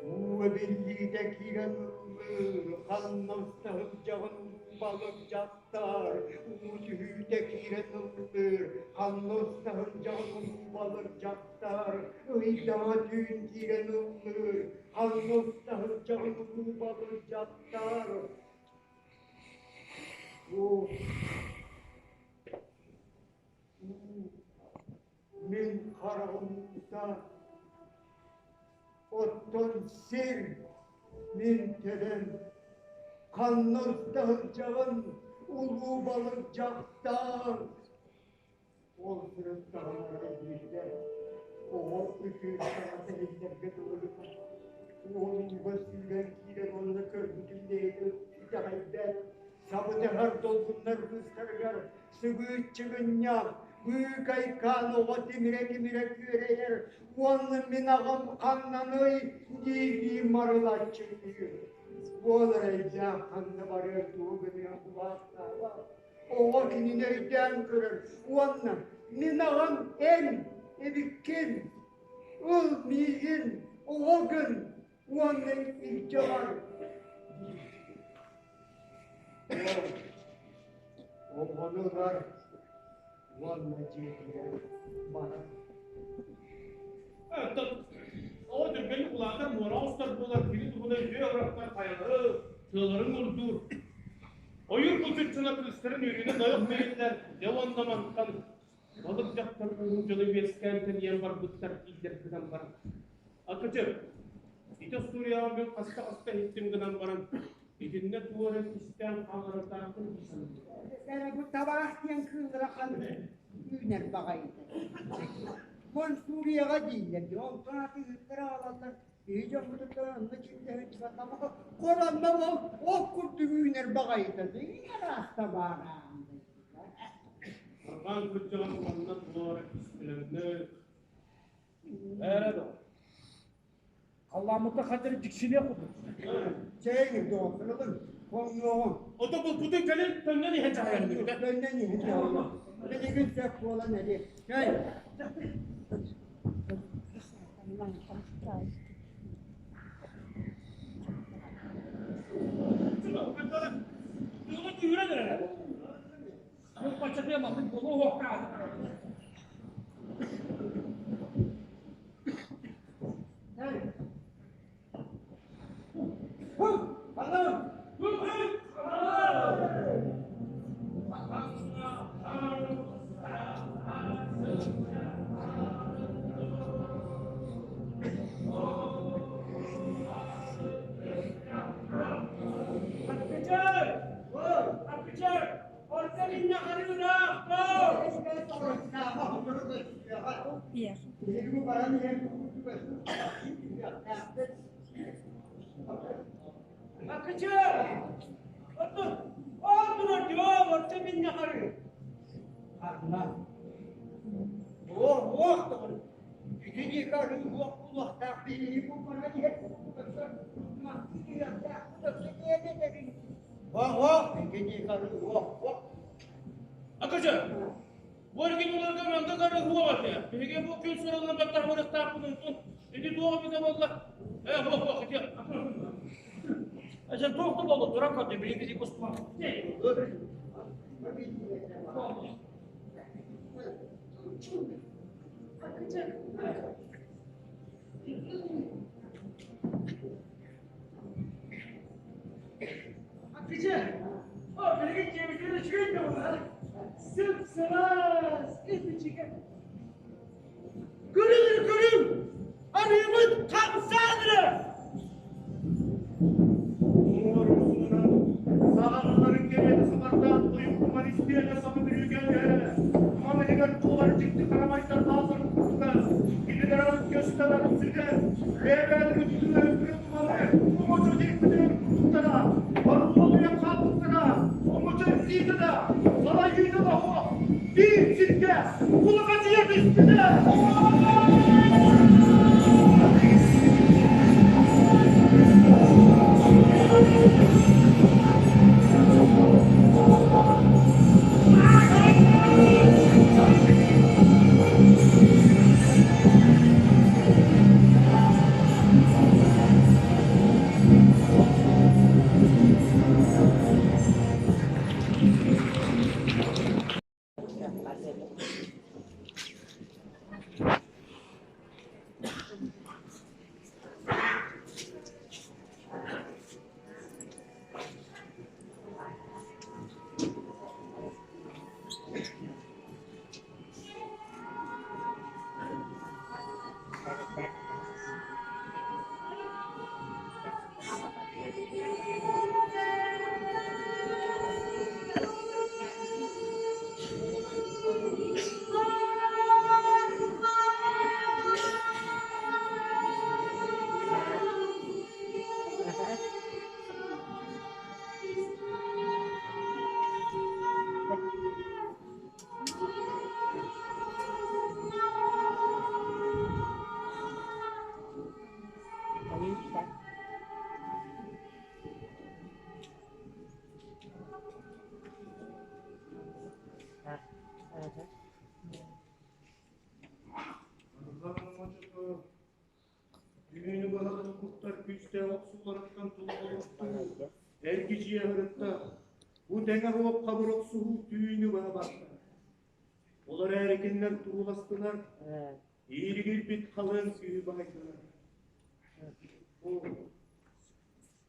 D: Уу эбиллиитэ киирэн ыллыыр, ханна уста сылдьаҕын, улуу балык дьахтар? Уу түһүүтэ киирэн ыллыыр, ханна уста сылдьаҕын, улуу балык дьахтар? Ыйдаҥа түүн киирэн ыллыыр, ханна уста сылдьаҕын, улуу балык дьахтар? Уу, уу, мин хараҕым уута, оттон сир. Мин кэлэн ханна уста сылдьаҕын, улуу балык дьахтар? Ол сырыттаҕына эрэ биирдэ оҕо ытыыр саҥата иһиллэргэ дылы гынар. Уол ууга сүүрэн киирэн уонна көрбүтүн бэйэтэ итэҕэйбэт, сабытыһар долгуннар быыстарыгар сыбыыччыгынньах, быыкайкаан оҕо тимирэ-тимирэ күөрэйэр уонна мин аҕам ханнаный дии-дии марылаччыҥныыр. Уол эрэйдээх ханна барыар тугу гыныан булаахтаабат. Оҕо кинини өйдөөн көрөр уонна мин аҕам эн эбиккин, ыл миигин, оҕо гын уонна илдьэ бар диир. Уол оҕону ылар уонна дьиэтигэр барар.
A: Оттон оҕо түргэнник улаатар, муора оҕустар буолар, кини туһунан үтүө ырахтар хайалары, тыаларын мурдуур. Ойуур булчут кыыстарын үөрүүнэн ойох бэриллэр, дьэ уонна мантан балык дьахтар ууһун дьоно үөскээн тэнийэн барбыттар дииллэр гынан баран. Акычыр, ити остуоруйаҕа мин хаста-хаста иһиттим гынан баран, итиннэ туох эрэ кистээн хааларытаахпын дии саныыбын.
D: Эрэ бу табаах диэн кыыллара ханнык үүнэр баҕайыта. Монсурияҕа дииллэр дии, онтон атыыһыттар аҕалаллар, биһи дьоммутуттан онно киллэһэн Хоронно ол ол курдук үүнэр баҕайыта дии араста баараан.
A: Арҕаан кырдьаҕас манна туора кистэлэҥник Эрэ да.
E: Халлааммыта хадыр дьиксиниэх курдук.
D: Чэйиҥ доҕор, хоҥнуоҕуҥ.
A: Ото булбутун кэлин төннөн иһэн чаһайан
D: Төннөн иһэн чаһайан. Билигин сөп буолан эри. Чэй.
E: Тыылы күүрэн эрэр. Баччатыа маннык буолуо уохтаах. Акача, бу эргин уларга манга кары хуоҕа Биһиги бу күн суралынан баттаһымырыктаахпын онтун ити туох эбитэ буолла? Э, хуох хуох ити. Эсен туох да буолла туран көрдө билигин кустума.
C: Акыча, о, билигин дьиэбитигэр үчүгэй да буолар. Сып-сылаас, итичигэ. Көрүҥ, көрүҥ! Арыыбыт хамсаан эрэ!
A: Муҥур устунан саҕаларын кэриэтэ сабардаан тойук туман истиэнэ сабы бүрүүкээн туман иһигэр туолар дьикти харамайдар баалларын курдуга кинилэр арыт көстөн арыт сүтэн бэйэ-бэйэлэрин үтүтүнэн үтүрүк туманы оҥочо диэкпитинэн курдуктара боруолуйан хаалбыттара оҥочо илиитэ да салайыыта да суох биир сиргэ кулахачыйа түспүтэ. күүстээх охсууларыттан тула олохтуу, эргичийэ сырытта. Бу тэҥэ суох хабыр охсуһуу түүнү быһа барда. Ол эрээри кинилэр турууластылар, ииригирбит халыҥ күүһү баһыйдылар. Бу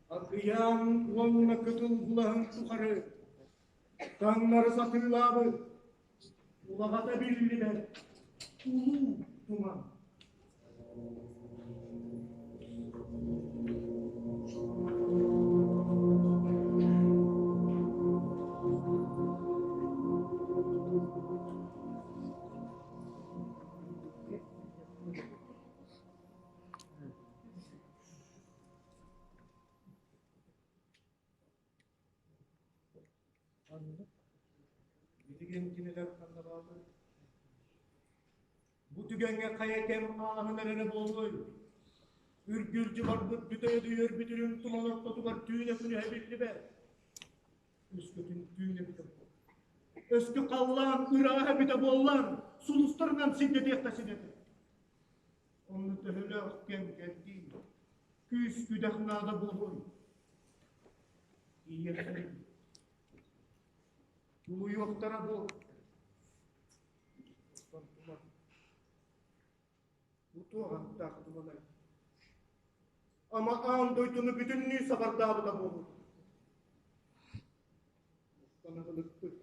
A: акыйаан уонна кытыл булаһын тухары таҥнары сатыылаабыт улаҕата биллибэт улуу туман. Билигин кинилэр ханна бааллар? Бу түгэҥҥэ хайа кэм ааһан эрэрэ буолуой? Үргүлдьү барбыт бүтэй өдүйөр бүтүрүн туман ортотугар түүнэ күнүһэ биллибэт. Өскөтүн түүн эбитэ буоллар. Өскө халлаан ырааһа эбитэ буоллар, сулустарынан сирдэтиэххэ син этэ. Онно төһөлөөх кэм кэрдии, күүс-күдэх наада буолуой? Ийэхэрин тулуйуохтара дуо? Оттон туман бу туох аттаах туманай? Ама аан дойдуну бүтүннүү сабардаабыта буолуо. Оттон аһылыкпыт.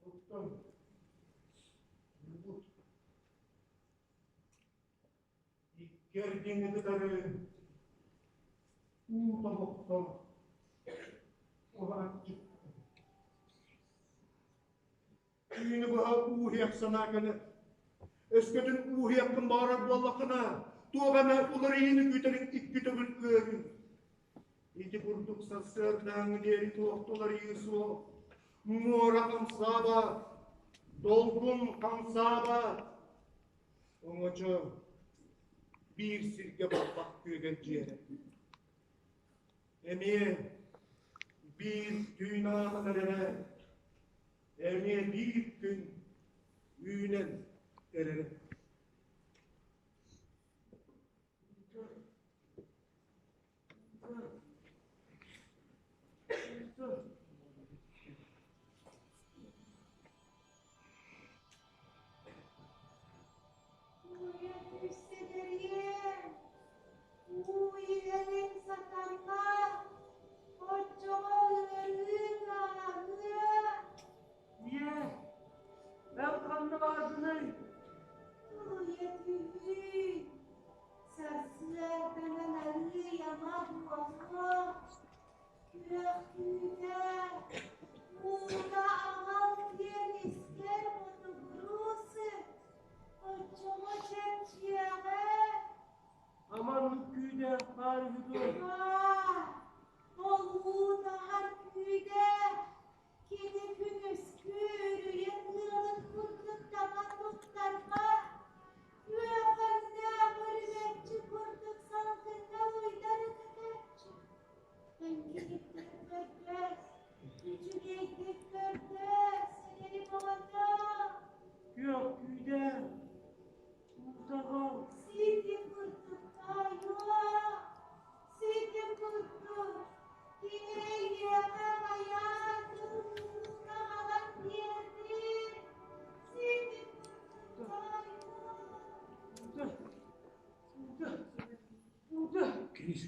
A: Оттон уубут. Икки эргиҥи кытары уу тобохтор уһааччы. Түүнү быһа ууһуйах санаа кэлэр. Өскөтүн ууһуйаххын баҕарар буоллаххына, туох эмэ уларыйыыны күүтэриҥ икки төгүл ыарыы. Ити курдук сарсыардааҥҥы диэри туох да уларыйыы суох. Муора хамсаабат, долгун хамсаабат. Оҥочо биир сиргэ балбах күөгэлдьийэрэ. Эмиэ биир түүн ааһан эрэрэ, эмиэ биир күн үүнэн эрэрэ.
F: Уйа түстэтэрийэн, уу иһэрин сатаммат, оччоҕо ыарыы ааһыа.
C: Ийээ, эн ханна бааргыный?
F: Уйа түһүү, сарсыарданан арыый ама буолуо. Күөх түүтэ, уута аҕал диэн искэр ботугуруу сыт, оччоҕо чэпчиэҕэ.
C: Аман күүдээх баар үһү дуо?
F: Баар, ол уута күүдэ, кини күнүскү үрүйэ тыалын курдук таба туттарбат, күөх өҥнөөх үрүмэччи курдук салгыҥҥа уйдар ытытааччы. Эҥкиликтик көрдөс, үчүгэйдик көрдөс, сирэри баҕата.
C: Күөх күүдэ, уутаҕал.
F: Сити курдук таайуо, сити курдук кини эйиэхэ хайаан уута аҕалан биэрдин. Сити курдук таайуо.
C: Уута, уута, уута.
E: Кирис,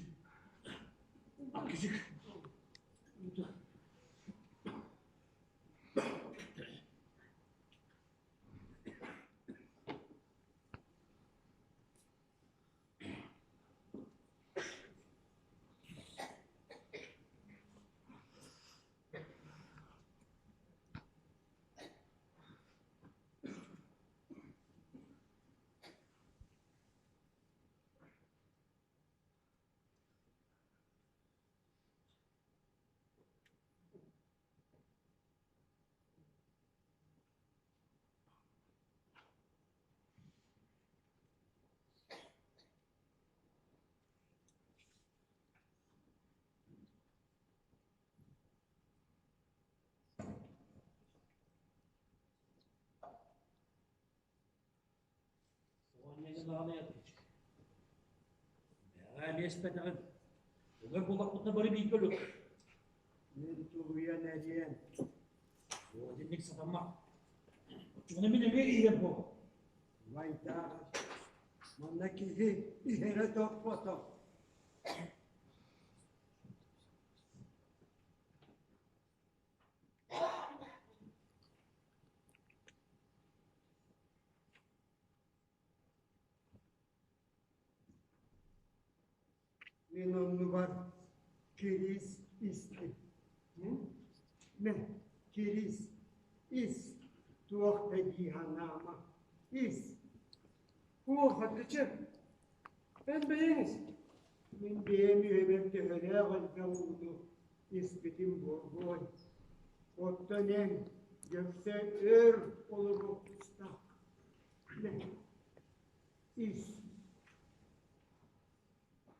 E: Аккизик. Оҕонньору даҕаны ятычык. Эмиэ испэтэҕим. Өлөр буоллахпытына бары бииргэ өлүөх.
D: Мин тулуйан эриэм.
E: Суох итинник сатаммат. Оччоҕуна мин эмиэ иһиэм буолуо.
D: Убайдаах, манна киһи иһэрэ топпото. Мин оннубар кириис истим. Мэ, кириис, ис, туох да дии санаама, ис.
C: Уох, Хатгычы, эн бэйэҥ ис.
D: Мин бэйэм үөбэр төһөлөөх элбэх ууну испитим буолуой. Оттон эн, дьөксө өр олоруох тустаах. Мэ, ис.
E: Ис.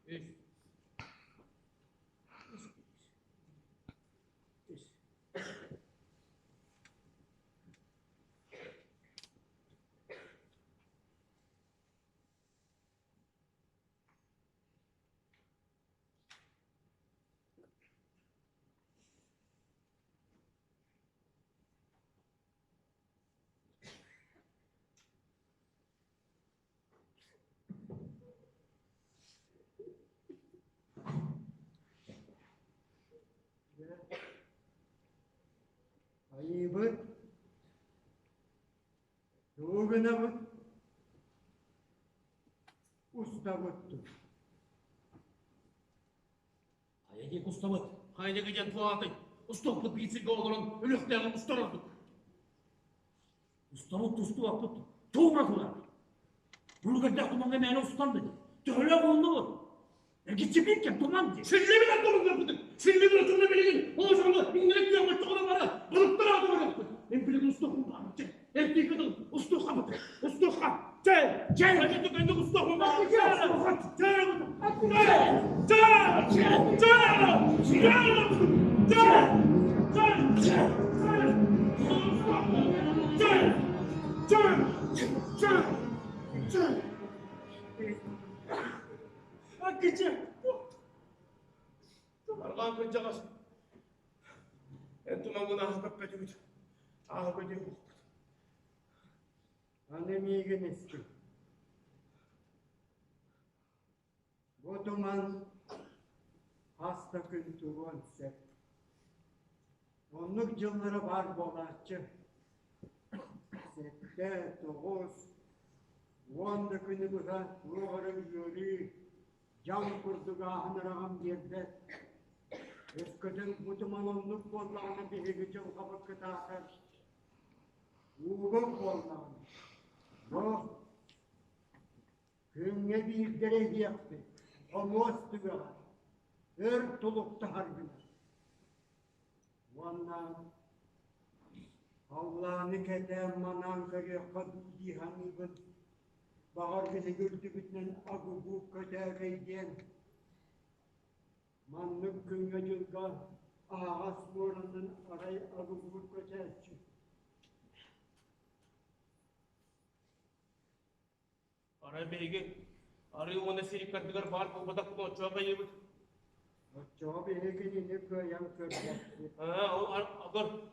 E: Ис. Ис.
D: Айыыбыт, тугу гынабыт? Устабыт дуу?
E: Хайа диэки устабыт?
A: Хайа диэки диэн туһаатый? Устуохпут биир сиргэ олорон өлүөхтээҕин устар ордук.
E: Устабыт тустубаппыт туора турар. Булугардах тумаҥҥа мээнэ устан да төһөлөөх уһуннубут? Эргиччи биир кэм туман дии.
A: Силлибин аттарылларбытын, силлибин отурна билигин, ол ошону иҥнэрик күөҕү тоҕо бара, балыктар ааты барыахпыт. Мен билигин устуохпун баҕарчы. Эртии кытыл, устуохха устуохха. Чэ, чэ, чэ, устуохпун баҕарчы. Чэ, чэ, чэ, чэ, чэ, чэ, чэ, чэ, чэ, чэ. Аккычы! Арҕаан кырдьаҕас, эн тумаҥҥын ааһа көппөтүгүт, ааһа көтүөхпүт.
D: Аны миигин истиҥ. Бу туман хас да күн туруон сөп. Оннук дьыллара баар буолааччы. Сэттэ, тоҕус, уон да күнү быһа туох эрэ үөрүү, дьаҥ курдук ааһан араҕан биэрбэт. Өскөтүн бу туман оннук буоллаҕына биһиги дьылҕабыт кытаатар, уугук буоллаҕына, бу Күҥҥэ биирдэрэ иһиэхпит, хомуос түгэҕэр, өр тулуктаһар гына. Уонна халлааны кэтээн манаан көрүөххэ дуу дии саныыбын. Баҕар биһиги үрдүбүтүнэн агугуук көтөөрөй диэн. Маннык күҥҥэ-дьылга аһаҕас муоранан арай агугуук көтөөччү.
A: Арай биһиги арыы уонна сирик ардыгар баар буолбатахпыт оччоҕо хайыыбыт?
D: Оччоҕо биһиги кинини кыайан көрбөппүт.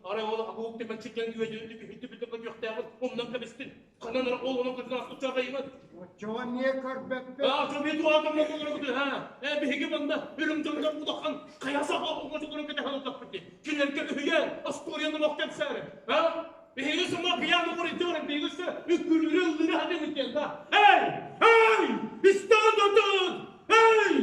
A: Арай ол акуук тимэкчиккэн күөдьүнү бүһүттүбүтэ көтүөхтээҕин умнан кэбистин. Ханан эрэ ол онон көтүн астыччаа хайыыбыт?
D: Оччоҕо эмиэ көрбөппүт.
A: Аа, оччоҕо эмиэ туһаатамна буоларбыт ха. Ээ, биһиги манна үрүҥ дьоннор улахан хайа саха оҥочолорун кэтэһэн олордохпут дии. Кинилэргэ үһүйээн, остуоруйаны олох кэпсээри. А? Биһиги сымма пьяно куритор, биһиги өссө үккүлүүрү ыллыыры хатыыбыт диэн да. Эй! Эй! Истэҕин дотун! Эй!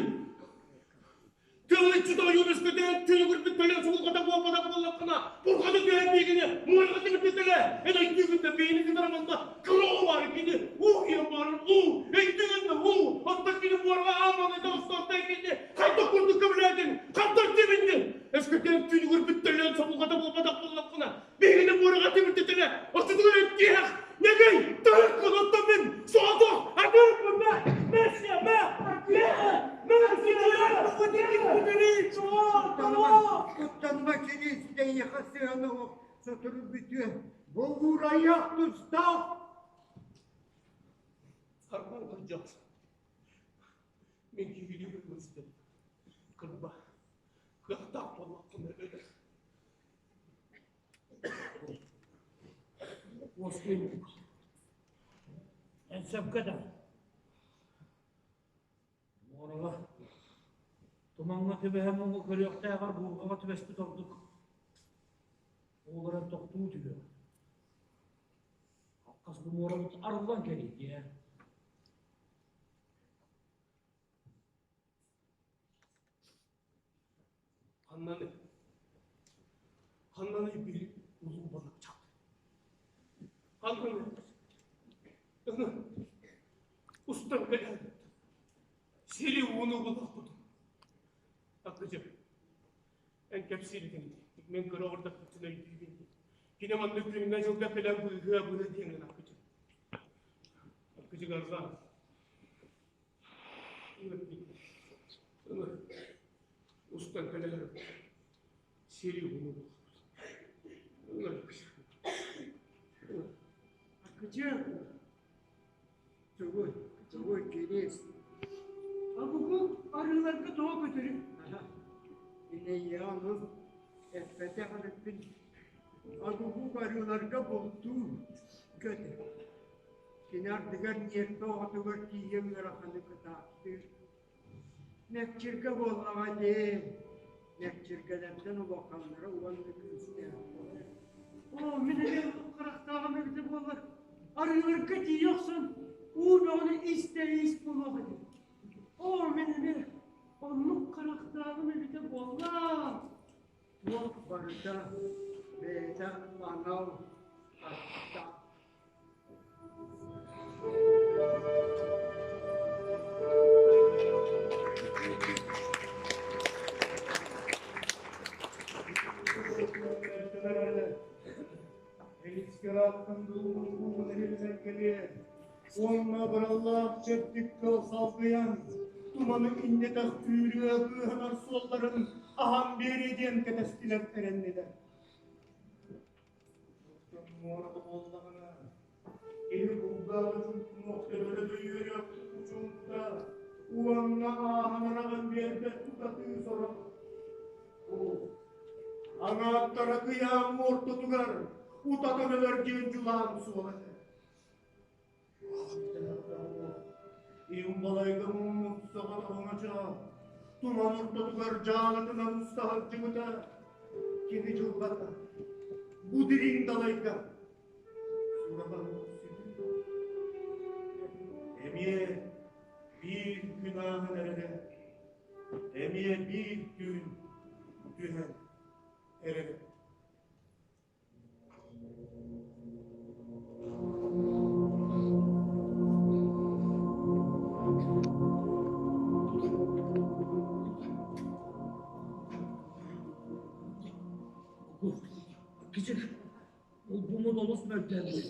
A: Тылыччы тойуун өскөтөөн түнүгүрбүт төлөн сулҕата буолбатах буоллаххына, бурҕата түһэн биигини муораҕа тимирдэтэлэ. Эн өйдүүгүн да биини кытары манна кыра уу баар кини уу иһэн баарын уу өйдүүгүн да уу оттон кини муораҕа ааманы тоҕустуохтай кини хайдах курдук көбүлээтиҥ хайдах тибиннин өскөтөөн түнүгүрбүт төлөн сулҕата буолбатах буоллаххына Биһигини муораҕа тимирдэтэлэ, оччотугар эттиэх, нэгэй, таһыр кылаттан мин соҕотох атыырпын мэ, Мессия, мэ, мэ,
D: Куттанма кириис эйиэхэ сыһыана суох сотору бүтүө. Бу уурайыах тустаах.
A: Арбан кырдьаҕас. Мин киһилии быһыыбын ситэбин. Кырба, кыахтаах буоллаххына өлөр.
E: Уоскуйбут. Эн сөпкө да. Муораҕа тумаҥҥа түбэһэ муҥу көрүөхтээҕэр буурҕаҕа түбэспит ордук. Оҕолорун тохтуу түһүө. Хас бу муорабыт арыллан кэлиитиэ.
A: Ханнаны, ханнаны били улуу балык чапты. Ханнаны, устан кэлэн сири ууну булахпытын. Аккычым, эн кэпсииргин мин көрө олордохпутун өйдүүбүн. Кини маннык күҥҥэ-дьылга кэлэн быыһыа быһа диэҥҥин аккычым. Аккычыгарга Устан кэлэр сири ууну
C: Акычы,
D: Тугуй, тугуй, Кириэс?
C: Абугу арыыларга тоҕо көтөрү?
D: Инэйиэҕэ ону эппэтэх эбиппин. Агугу арыыларга бултуу көтөр. Кини ардыгар ньиэрпэ оҕотугар тиийэ ыараханы кытаахтыыр. Мэкчиргэ буоллаҕа дии. Мэкчиргэлэртэн улаханнара уонна күүстээх буолар.
C: Оо, мин эмиэ харахтааҕым эбитэ буоллар, арыыларга тиийэ охсон, уу бөҕөнү истэ-ис буолуох этим. Оо, мин эмиэ оннук харахтааҕым эбитэ буоллар.
D: Туох барыта бэйэтэ анал аттаах.
A: Уонна быраллаах чэбдик тыл салгыйан, туманы иннэтэх күүрүө быыһанар суолларын аһан биэриэ диэн кэтэстилэр эрэннилэр. Муората буоллаҕына, киһи кулгааҕы чуҥкунуох төбөлө дөйүөрүөх учуҥта уонна ааһан араҕан биэрбэт тутатыы сорох. Аҥааттара кыйаам ортотугар утатан өлөр диэн дьулаан суол этэ. Иумбалайга муммут соҕотоҕуҥача туман ортотугар дьаалатынан уста сылдьыбыта кини дьылҕата бу дириҥ далайга сураҕын сүтүү эмиэ биир күн ааһан эрэрэ эмиэ биир түүн түһэн эрэрэ.
E: Кичик, булбумут олус мөлтөөбүт.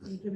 E: Өтө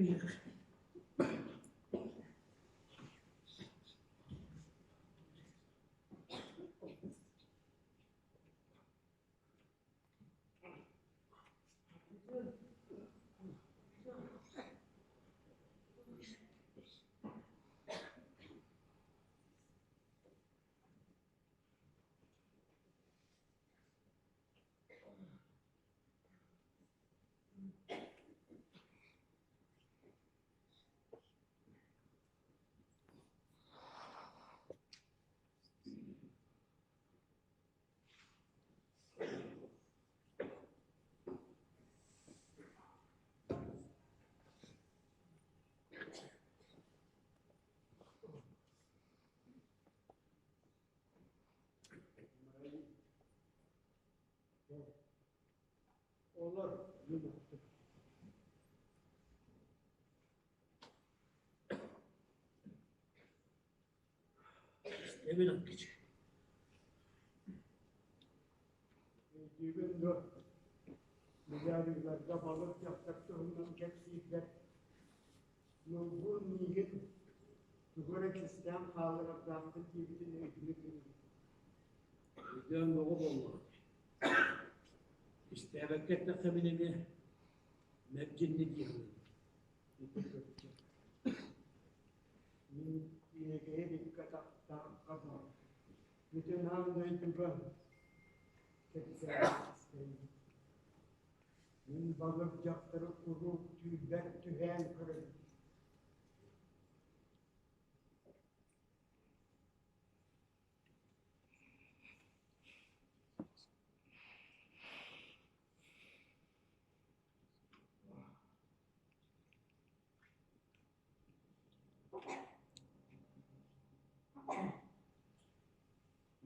D: Олор
E: Эбин аккич.
D: Өйдүүгүн дуо? Милярдыларга балык дьахтар туһунан кэпсииллэр. Ньургун миигин тугу эрэ кистээн хаалларардаахпын диэбитин өйдүү гынным.
E: Өйдөөн бөҕө буоллаҕа. Истээбэккэ эттэххэ мин эмиэ мэлдьинни дии саныыбын.
D: Ити кырдьык. Мин иэгэйэ илик атахпын. Таахха баар бүтүн аан дойдуга кэпсээбит истэбин. Мин балык дьахтары куруук түүлбэр түһээн көрөбүн.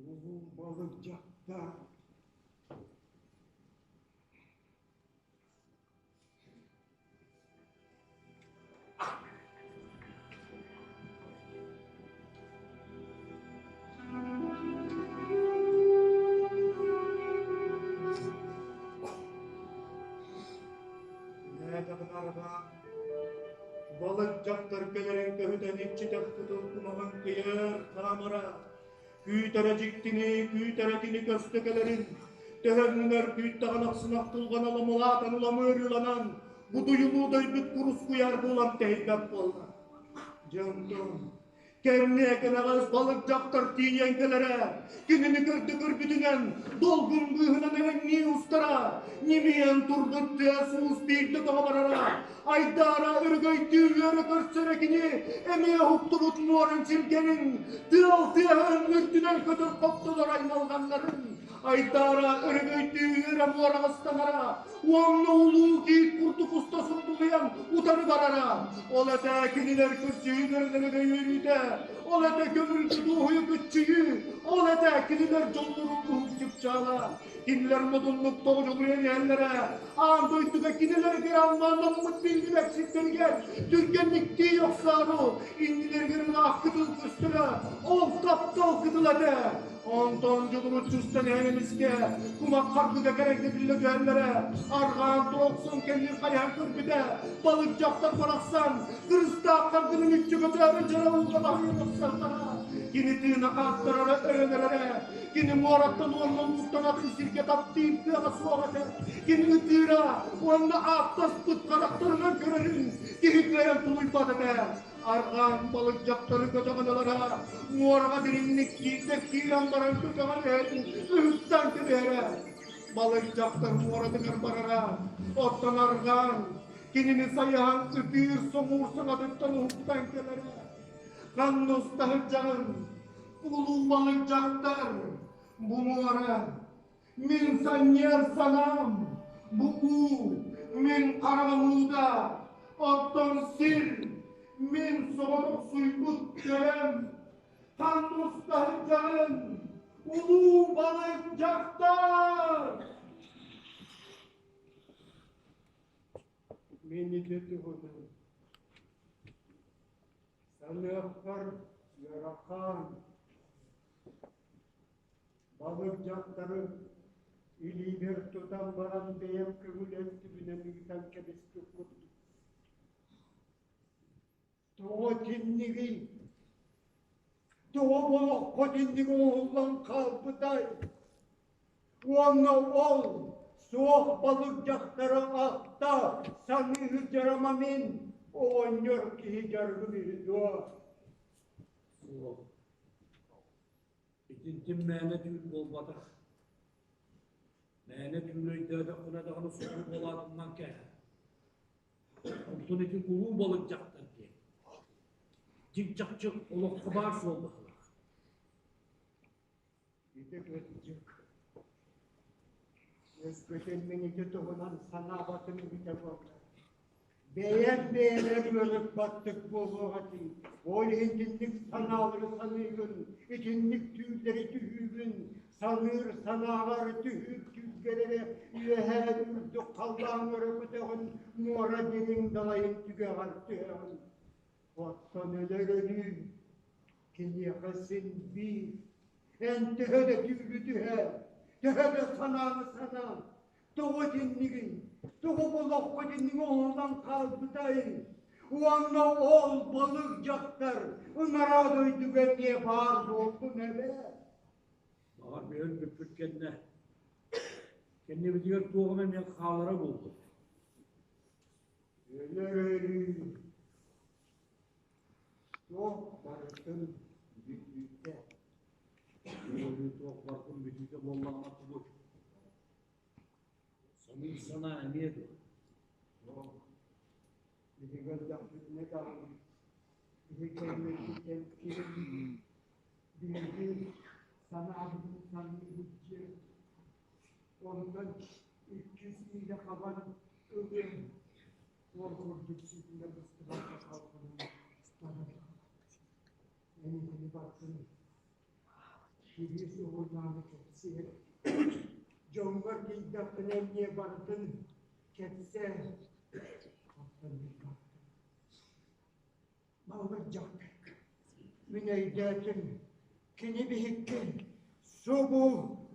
D: Улуу балык дьахтар
A: Үлээтэҕин арҕаа Балык дьахтар кэлэрин көһүтэн иччитэх кытыл кумаҕын кыйар хаамара, күүтэрэ дьиктини, күүтэрэ кини көстө кэлэрин, төһө муҥар күүттэҕин ахсын ахтылҕан аламылаатан уламыырыыланан, бутуйулуу дойбут курус куйаар буолан тэһийбэт буолла. Дьэ онтон Кэмниэ кэнэҕэс балык дьахтар тиийэн кэлэрэ, кинини көрдө көрбүтүнэн долгун быыһынан элэҥнии устара, ньимийэн турбут тыас-уус биирдэ тоҕо барара, айдаара өрөгөйдүү үөрэ көрсөрө кини эмиэ уһуктубут муорун сиргэнин, тыал тыаһын үрдүнэн көтөр хоптолор аймалҕаннарын, айдаара өрөгөйдүү үөрэ муораҕастанара, уонна улуу киит курдук уста сундулуйан утары барара. Ол этэ кинилэр көрсүһүүлэрин үөрүүтэ, ол этэ көмүлгү дуоһуйу күччүйүү, ол этэ кинилэр дьоллорун уһук чыпчаала. Кинилэр модуннук тоҕудьулуйан иһэллэрэ, аан дойдуга кинилэригэр алмааннаммыт биллибэт сирдэригэр түргэнник тиийэ охсоору иннилэригэр ыраах кытыл көстөрө, ол таптал кытыл этэ. Онтон дьулуруччустан иһэн эмискэ кумах харгыга кэрэҥнэтиллэ түһэллэрэ, арҕаан туохсун кэннин хайаан көрбүтэ, балык дьахтар барахсан кырыстаах харгыны мүччү көтөөрү дьара ууга баһыйан охсортара. Кини тыына хааттарара өрөнөрөрө, кини муораттан уонна ууттан атын сиргэ таптыыр кыаҕа суох этэ. Кини ытыыра уонна ааттаспыт харахтарынан көрөрүн киһи кыайан тулуйбат этэ. Арҕаан балык дьахтары көтөҕөн ылара, муораҕа дириҥник киирдэ киирэн баран көтөҕөн иһэн ыһыктан кэбиһэрэ. Балык дьахтар муоратыгар барара, оттон арҕаан кинини сайыһан ытыыр соҥуур саҥатыттан уһуктан кэлэрэ. Ханна уста сылдьаҕын, улуу балык дьахтар, бу муора Мин санньыар санаам, бу уу, мин хараҕым уута, оттон сир, мин соҕотохсуйбут төбөм, ханна уста сылдьаҕын, улуу балык дьахтар!
D: Мин ити туһунан саныахпар ыарахан Балык дьахтары илиибэр тутан баран бэйэм көҥүл өттүбүнэн ыытан кэбиспит курдук. Тоҕо итиннигий? Тоҕо болоххо итинник оҥоһуллан хаалбытай? Уонна ол суох балык дьахтары ахта саныы сылдьарыма мин оҕонньор киһи дьарыгым үһү дуо?
E: Суох. Итинтим мээнэ түүл буолбатах. Мээнэ түүл өйдөөтөххүнэ даҕаны суолу буолаатыннан кээһэр. Онтон ити улуу балык дьахтар диэн. Дьиҥ чахчы олоххо баар суол быһыылаах.
D: Ити кырдьык. Өскөтүн мин ити туһунан санаабатым эбитэ буоллар. Бэйэм бэйэбэр ыарырбаттык буолуох этим. Ол иһин итинник санаалары саныыгын, итинник түүллэри түһүүгүн, саныыр санааҕар түһүүр түүлгэр эрэ үөһээ үрдүк халлааҥ өрө көтөҕүн, муора дириҥ далайын түгэҕэр түһэҕин. Оттон өлөр өлүү киниэхэ син биир. Эн төһө да түүлү түһэ, төһө да санааны санаа, Тоҕо итиннигин, тоҕо болоххо итинник оҥоһуллан хаалбытай? Уонна ол балык дьахтар ынараа дойдуга эмиэ баар буолтун эбээт.
E: Баҕар бэйэм бүппүт кэннэ кэннибитигэр туох эмэ эмиэ хаалара буолбут.
D: Өлөр өлүү туох барытын бүтүүтэ.
E: Өлүү туох барытын бүтүүтэ буоллаҕына тугуй? Саныыр санаа эмиэ дуо?
D: Суох. Биһиги өллөхпүтүнэ даҕаны, биһи кэннибититтэн ким биһиги санаабытын саныыбыт диэн, онтон иккис иилэ хабан ылыам, ол курдук ситимэ быстыбакка салҕанан барар. Эн итини барытын Кириэс уһуйааны кэпсиэ, дьоҥҥор тиийдэххинэ эмиэ барытын кэпсээ. Оттон мин бардым. Баллырдьах мин өйдөөтүм, кини биһикки субу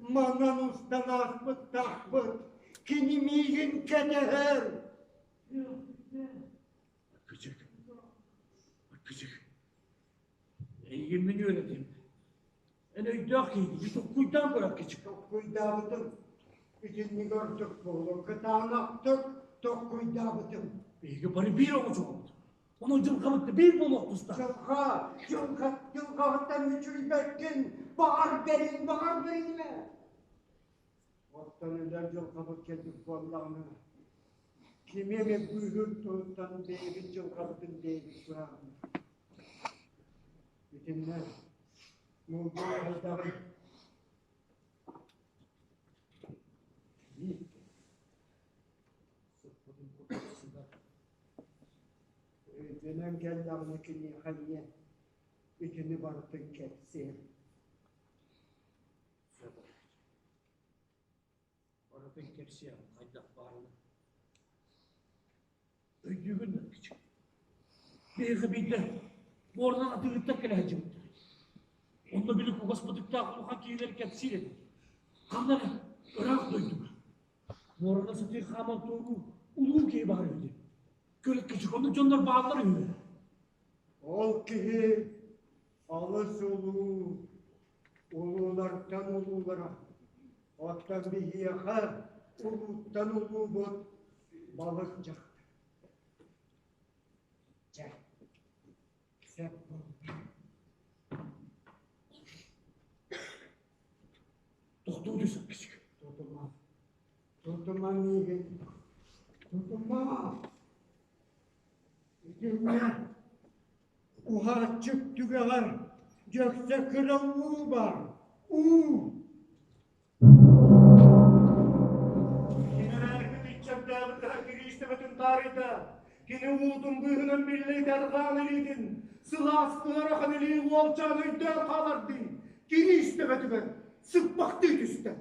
D: манан устан ааспыттаахпыт, кини миигин кэтэһэр.
E: Кычык, кычык, Эйигин мин үөрэтим. Эн өйдөөх киһи, толкуйдаан көрөр кичик.
D: Толкуйдаабытым. Итинник ордук буолуо. Кытаанахтык толкуйдаабытым.
E: Биһиги бары биир оҕочоҕобут. Онон дьылҕабыт да биир буолуох тустаах.
D: Дьылҕа, дьылҕа, дьылҕаҕыттан мүчүйбэккин. Баҕар бэрин, баҕар бэринимэ. Оттон өлөр дьылҕабыт кэлбит буоллаҕына, кими эмэ быыһыыр туһуттан бэйэбит дьылҕабытын бэйэбит быһаарынар. Итиннэ муҥкур хайдаҕый?
E: Сыппытын курдук сытар.
D: Өйдөнөн кэллэҕинэ киниэхэ эмиэ итини барытын кэпсиэм.
E: Сөп Барытын кэпсиэҕим хайдах баарынан. Өйдүүгүн да кичик. Биһиэхэ биирдэ буорунан атыыһыттан кэлэ сылдьыбыттар. Онно били кугас бытыктаах улахан киһилэр кэпсиир этэ. Ханна эрэ ыраах дойдуга. Муоранан сатыы хааман туоруу улуу киһи баар үһү диэн. Көр кичик онно дьоннор бааллар үһү.
D: Ол киһи алыс улуу улуулартан улуулара, оттон биһиэхэ улууттан улуубут балык дьахтар. Чэ, сөп буолла.
E: Тохтуу түсүк кичик.
D: Тутума. Тутума миигин. Тутума. Итиннэ Уһааччык түгэҕэр дьөксө кыра уу бар, уу!
A: Кинилэргит иччэрдээбит кириистэбэтин таарыйда. Кини уутун быыһынан биллэ арҕаан илиитин, сылаас ыарахан илии уолчаан өйдөөн хаалардыы, кириистэбэтигэр сыппахтыы түстэ.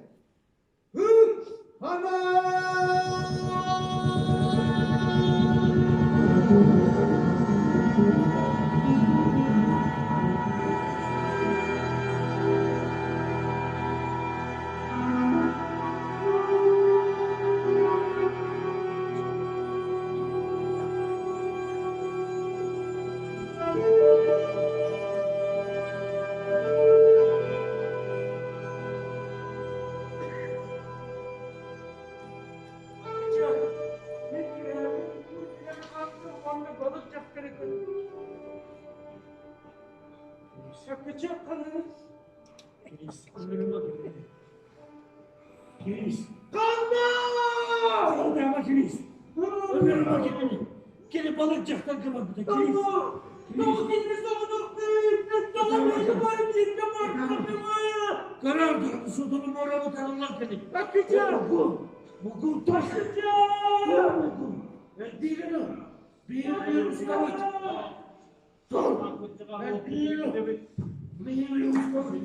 C: Мин түһээбит уу хаамтым уонна балык дьахтары көрдүм. Сакыча ханыы.
E: Кирис, ынырыма кини. Кирис.
C: Ханна!
E: Ынырыма Кирис. Ынырыма кинини. Кини балык дьахтарга барбыта. Кирис.
C: Тоҕо кинини соҕотохтуу тоҕо миэхэ бар бииргэ барбатыма?
E: Көрөр сутулу муорабы тарыллар кини.
C: Акыча!
E: Мукул тас. Мукул. Эрдиилен биир устабыт. Тур. Эрдиилен биир устабыт.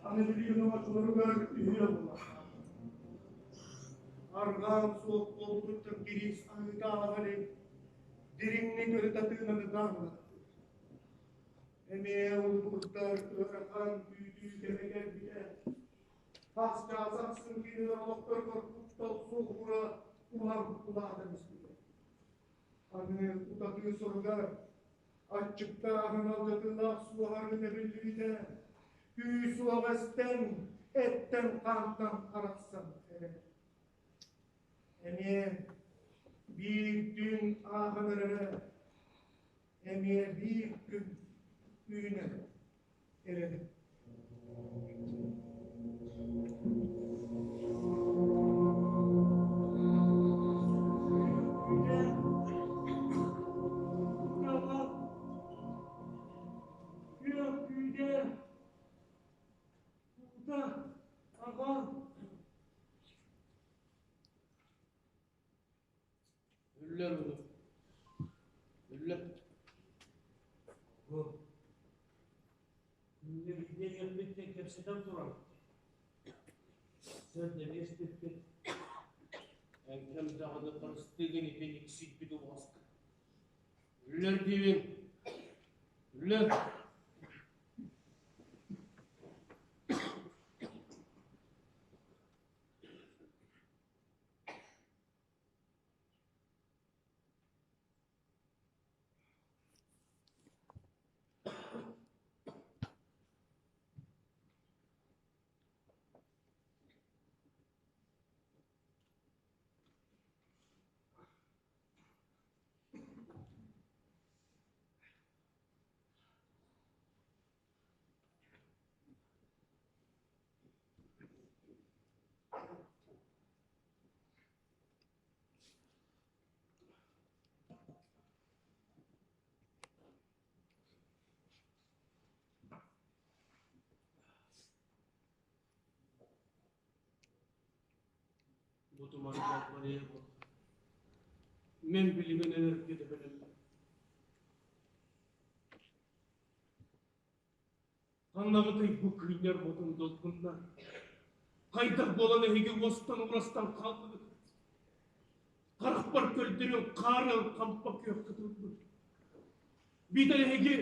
A: Аны билигин оҥочолоругар үһүө буолар. Арҕаан суох буолбутуттан кириис аһыыта ааҕа илик, дириҥник өрүтэ тыынан ытаан Эмиэ улуурдар ыарахан күүтүү кэмэ кэлбитэ. Хас чаас ахсын кинилэр олохторугар куттал суоһуура улам улаатан испитэ. Аны утатыы суругар Аччыктааһын алдьатыылаах суоһарын эбиллибитэ, күүс-уох эстэн, эттэн-хаантан арахсан эрэр. Эмиэ биир түүн ааһан эрэрэ, эмиэ биир күн үүнэн эрэрэ.
G: Үллэр уну. Үллэр.
E: Бу күҥҥэ биирдэ иһэрбиттэн кэпсэтэн турар. Сэр дэбиэспиппит.
G: Эҥкэм даҕаны харыстыыгын итин иксийбит уоска. Үллэр диибин. Үллэр. Бу тумардаах барыа буолла. Мин билигин өлөргө да бэлэммин. Ханнаҕытый бу кыынньар мутун долгуннар? Хайдах буолан эһиги уостан-урастан хааллыгыт? Харахпар көрдөрүөн хаарыан хампа күөх кытылбыт. Биитэр эһиги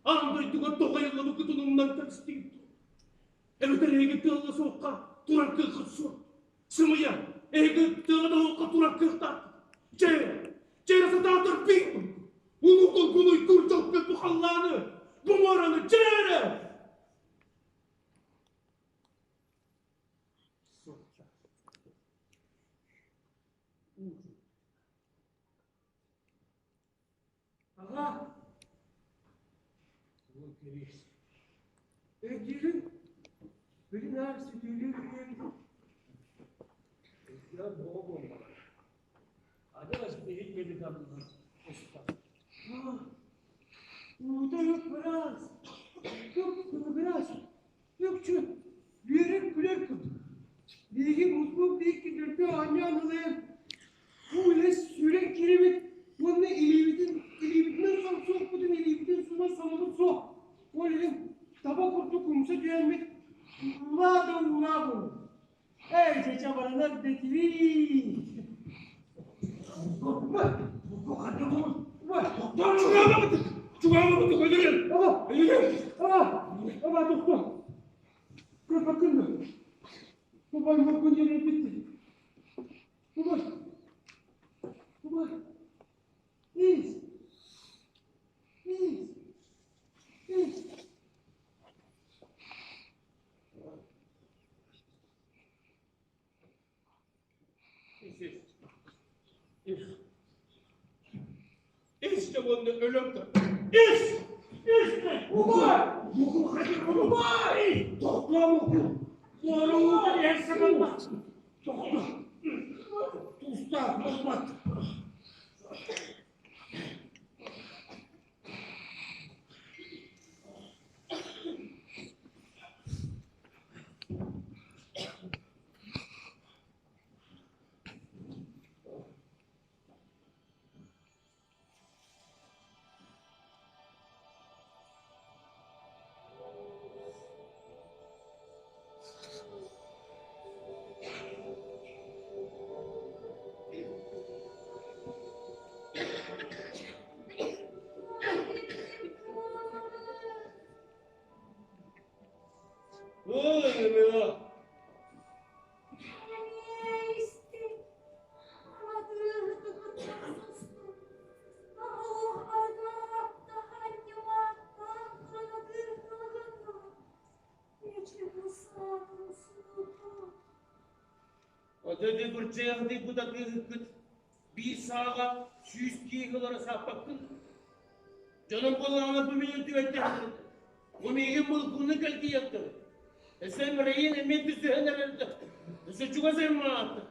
G: аан дойдуга тоҕо айыллыбыккытын умнан кэбистигит дуо? Эбэтэр эһиги тыалла суохха турар кыаххыт суох. Сымыйа, эһиги тыала да суохха турар кыахтааххыт. Чэ, чэ сатаатар пиим! Улуу долгун уйгур дьолбут бу халлааны, бу муораны чэ эрэ!
C: Аҕа, өйдүүгүн, бүгүн аар сүтүүлүүр үһү.
E: Я богом. Адьас иһит меликанынан устар.
C: Уута ып-ыраас, кып-кылыгырас, үкчү үөрэр-күлэр курдук. Биһиги муспут биикки төрдө оонньоон ылыан, уу илэ сүүрэн киирэбит уонна илиибитин илиибитинэн сомсуохпутун илиибитин суунан сонобут суох. Ол иһин таба курдук умса түһэммит уулаа да уулаа буолар. Эй, чэчэ баранар дэтибиит. Аба, тохто. Көрбөккүн дуо? Убай муккун диэн өлбүттэр. Убай. Убай. Ис. Ис. Ис.
G: Ис уонна өлөм Ис! Ис!
C: Убай! Убай!
E: Тохтоо муку! Муора иһэр саҥарба! Тохтоо! Тустаах буолбат!
F: саатын суутун.
G: Аты кырдьыйаҕдыы бутатыыһыккыт биир сааҕа 100 киһи ылара сааппаккын. Дьонум буоллаҕына бу миигин түбэлтэһэллэр. Бу миигин мылгыны кэлгийэхтэр. Өссө мэрийин эмиэ түсүһэн эрэллэр. Өссө чугас аймаата.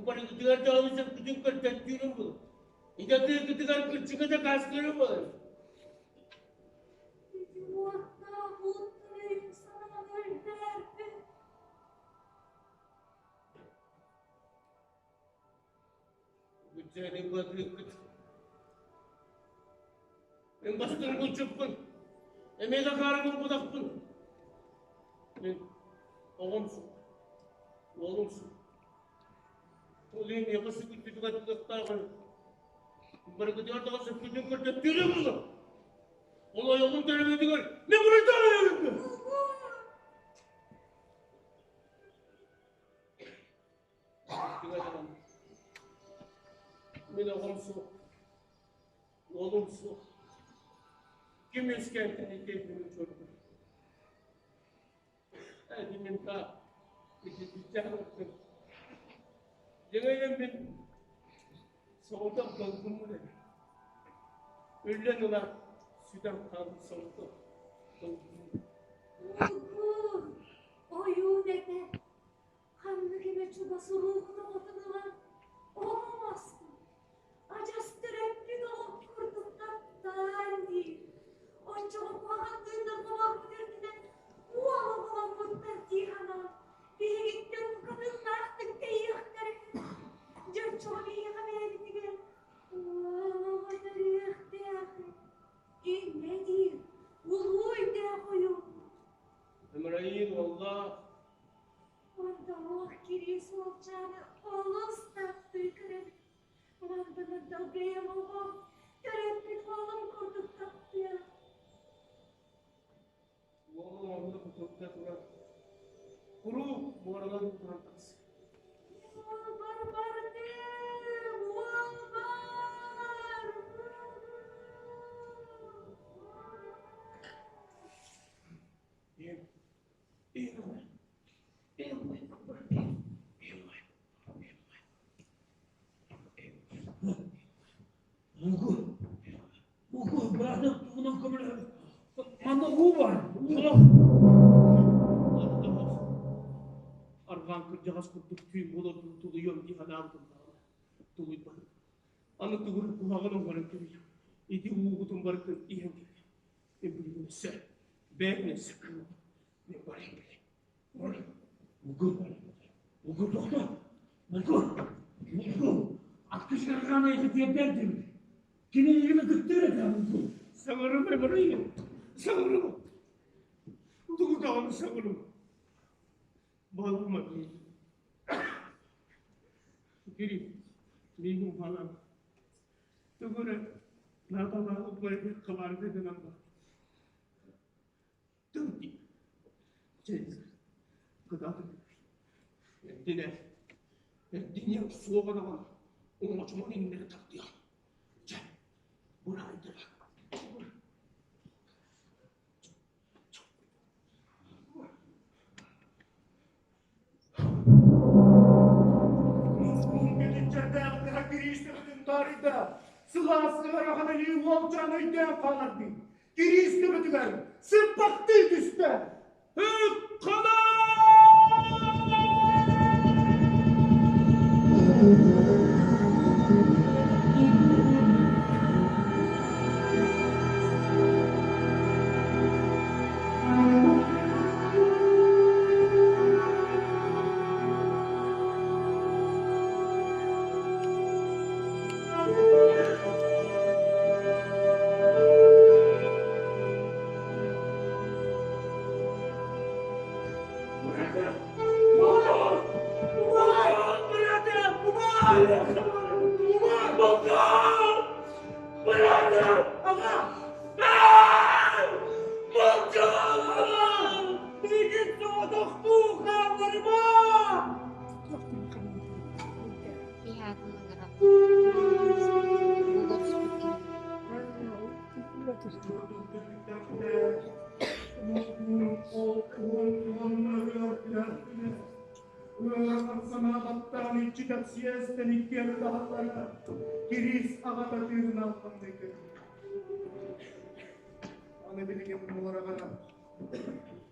G: Барыгытыгар даҕаны сөпкүтүн көрдөттүүрүм буолар. Идэтыыкытыгар кырдьыга да кааскырым буолар.
F: Ити уоттаах ууттан өйүм-санаам өлбөөрбүт.
G: Бүтээни быатыыккыт. Мин бастыҥ булчуппун. Эмиэ да хаара булбутахпын. Мин оҕом суох, уолум суох. Ол иһин миэхэ сүгүрдүтүгэр тутуохтааҕын барыгытыгар даҕаны сөпкүтүн көрдөттүүрүм буолуо. Ол ойоҕум төрөбүтүгэр мин буруйдаах Мин оҕом суох, уолум суох. Ким үөскээнтэн итиэйбин учуорбун. Эдимин та ититиччээн оттун. Дьиҥинэн мин соҕотох долгуммун эбит. Үллэн ыла сүтэн хаалбыт соҕотох долгунум.
F: Улгур, ойуун этэ. Ханнык эмэ чугас уруубун оҕотун ылан, оҥостон, адьас төрөппүт оҕом курдук таптаан диир. Оччоҕо куһаҕан тыыннар хомоорбут үрдүнэн уол оҕоломмуттар дии санаан, биһигиттэн букатыннаахтык тэйиэхтэрэ. Дьэ оччоҕо биһиэхэ бэйэбитигэр уол оҕо төрүөхтээх. Инньэ диир, улуу өйдөөх ойуун.
G: Ымырайыын уоллаах
F: Онтоох Кириэс уолчааны олус таптыы көрөбүт. Мантан бэйэм оҕом, төрөппүт уолум курдук таптыам.
G: Уолум онно кутурда турар. Куруук муоранан туран тахсар.
F: Уолбар бардым, уолбар!
G: Ийэм,
E: Мугу, мугу, быраатым тугунан көмөлөһөбүт. Манна уу бар, уу.
G: Арҕаан кырдьаҕас курдук түүн буолар тулуйуом дии санаабытым даҕаны тулуйбатым. Аны тугун куһаҕан оҥорон кэбиһиэм. Ити уугутун барытын иһэн кэбиһиэм. Мин билигин өссө бэйэм өссө кыыл. Мин барайым билим.
E: Мугу, мугу тохто, мугу, мугу. Аккышаргааны итиэрдэр диэбит. Кини игини кыттыр этэ мугу.
G: Саҥарыма барайым. Саҥарыма. Тугу даҕаны саҥарыма. Балыма диир. Кири, миигин балам. Тугу эрэ наадалааҕы барыгар хабаарга гынан бар. Тыл дии. Чэ, кытаатык. Эрдинэ, эрдиниэм суоҕа даҕаны оҥочуман иҥнэри тардыам. Чэ, быраайдара.
A: Кэличчэрдээҕитэ Кириистэбитин таарыйда, сылаас ыарахан илии уолчаан өйдөөн хаалардыы. Кириистэбитигэр сыппахтыы түстэ. Ол уһун уонна ыар Ыарахан санаа баттаан иччитэх сиэстэн иккиэн ытаһаллара, Кириис аҕата тыынын албынныы көрбүт. Аны билигин муораҕа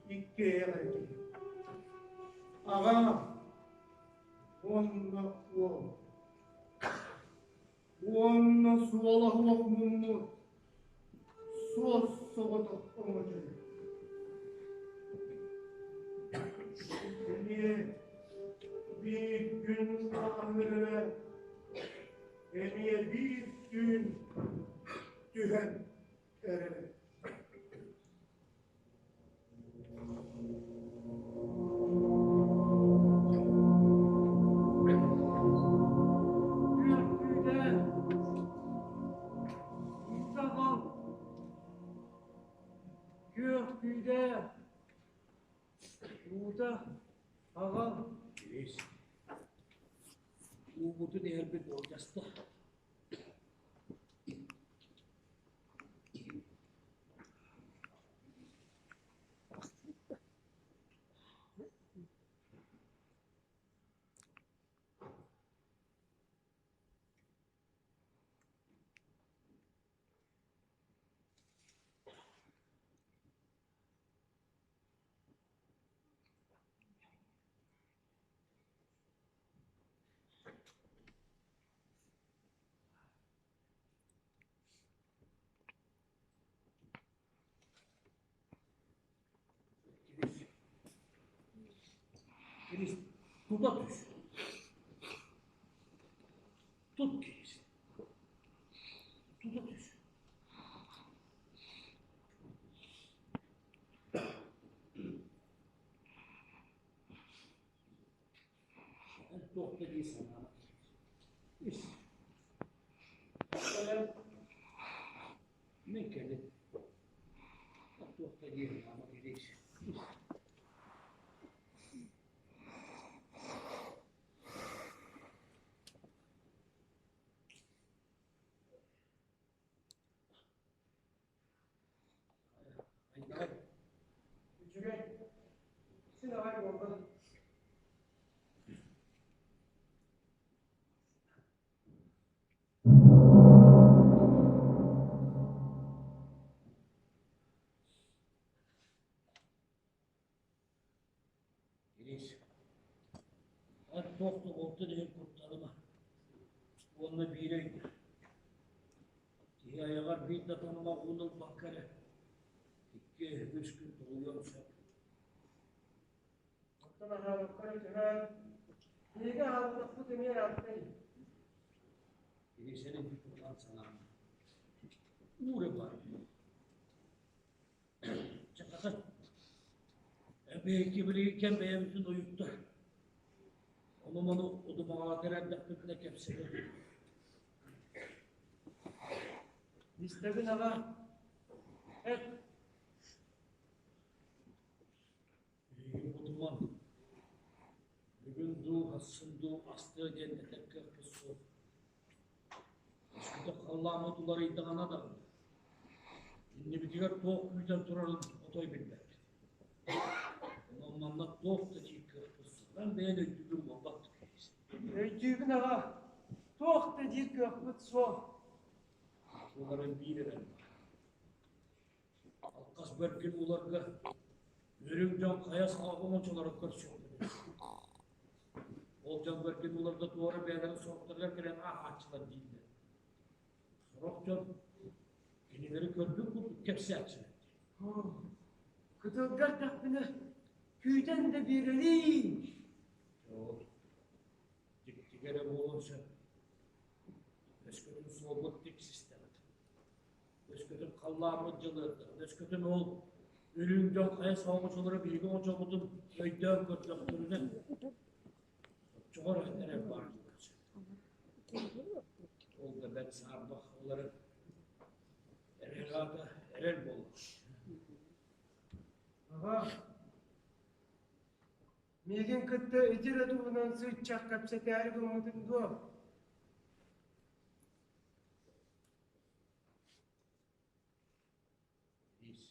A: иккиэйэх эрэ киһи. Аҕа уонна уол. Уонна суола суох муммут, суос соҕотох оҥочой. Эмиэ биир күн ааһыар эмиэ биир түүн түһэн эрэр.
C: Үөрдүүтэ Исаҕал күөх күүдэ уута аҕал
E: Кирис, уубутун иһэрбит уолдьаста. Кирис, тута түс. Тут Кирис. Тута түс. Туох да дии санаама. Ис. Мин кэлин туох да дии санаама Кирис. Ис. Айдаҕай.
C: Үчүгэй. Син аҕай буолла.
E: Кирис, эр туох да буолтун иһин куттаныма уонна биири өйдөө. Киһи айаҕар биир да таммах ууну ылбакка эрэ икки, үс күн тулуйуон сөп.
C: Оттон аһаабаккар өтөһөөн, биһиги аһаабатахпыт эмиэ ыраатта дии.
E: Кирисэни кутурҕан санаама. Уура баар. Чэ, хата, биһиги билигин кэм бэйэбитин уйутта. Ону-маны удумаҕалатар эрдэхпитинэ кэпсэтэ.
C: Истэбин аҕа, эт.
E: Эйигин кутуман. Бүгүн дуу, сарсын дуу астыа диэн этэр кыахпыт суох. Өскөтө халлааммыт уларыйдаҕына даҕаны, иннибитигэр туох күүтэн турарын отой билбэппит. Онон манна туох да диир кыахпыт суох. Эн бэйэн өйдүүгүн буолбат
C: Өйдүүбүн аҕа, туох да диир кыахпыт суох.
E: Уларын биир эрэл баар. Алҕас бэргин уларга үрүҥ дьон хайа саҕа оҥочолорун көрсүөхпүтүй? Ол дьон бэргин уларга туора бэйэлэрин соруктарыгар кэлэн ааһааччылар дииллэр. Сорох дьон кинилэри көрбүт курдук кэпсээччилэр дии.
C: Кытылга эрдэхпинэ күүтэн да биэрэлиин.
E: Ол дьиктигэ эрэ буолуон сөп. Өскөтүн суолбут тиксистэҕит. Өскөтүн халлааммыт дьылыарда, өскөтүн ол үрүҥ дьон хайа соҕочолоро биһиги оҥочобутун өйдөөн көрдөхтөрүнэ, оччоҕор эрэ баар Ол да бэрт саарбах олары эрэл аата эрэл буолар.
C: Аҕа, миигин кытта ити эрэ туһунан сыччах кэпсэтээри гыммытыҥ дуо?
E: Ис.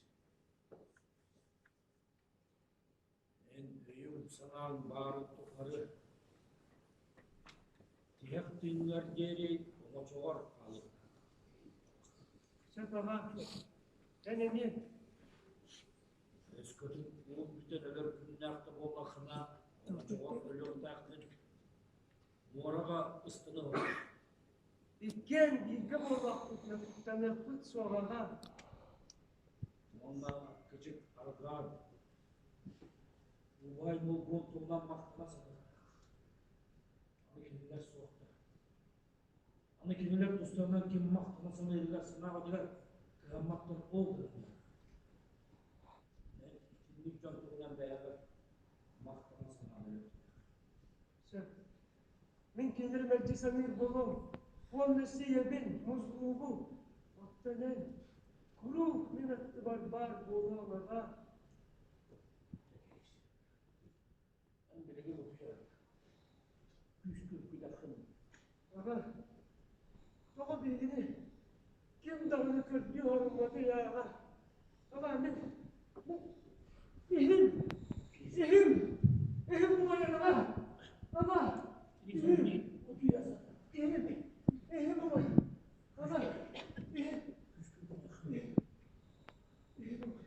E: Өйүҥ-санааҥ баарын тухары тиһэх тыыҥҥар диэри оҥочоҕор хаалыахтаах.
C: Сөп аҕа, эн эмиэ
E: Өскөтүн уол бүтэн өлөр күннээх да буоллаххына, оҥочоҕор өлүөхтээххин. Муораҕа ыстаныһыҥ.
C: Иккиэн бииргэ буоллахпытына куттаныахпыт суоҕа.
E: Уонна кыдьык арҕаан Убай уол туһунан махтана саныахтаах. Аны кинилэр суохтар. Аны кинилэр тустарынан ким махтана саныырыгар санаабытыгар кыһамматтан ол гыннар. Итинник дьон туһунан бэйэҕэр махтана санаан
C: Сөп. Мин кинилэри мэлдьи саныыр буолуом. Уонна сиэйэбин, музлуубу. Оттон эн куруук мин аттыбар баар буолуоҥ аҕа.
E: Эн билигин утуйар. Күүскүн күдэххин.
C: Аҕа, тоҕо биһигини ким даҕаны көрдүү орумматый аҕа? Аҕа, мин, мин иһим, иһим, иһим буойар аҕа, аҕа, иһим, иһим, иһим буой, аҕа, иһим, иһим буой.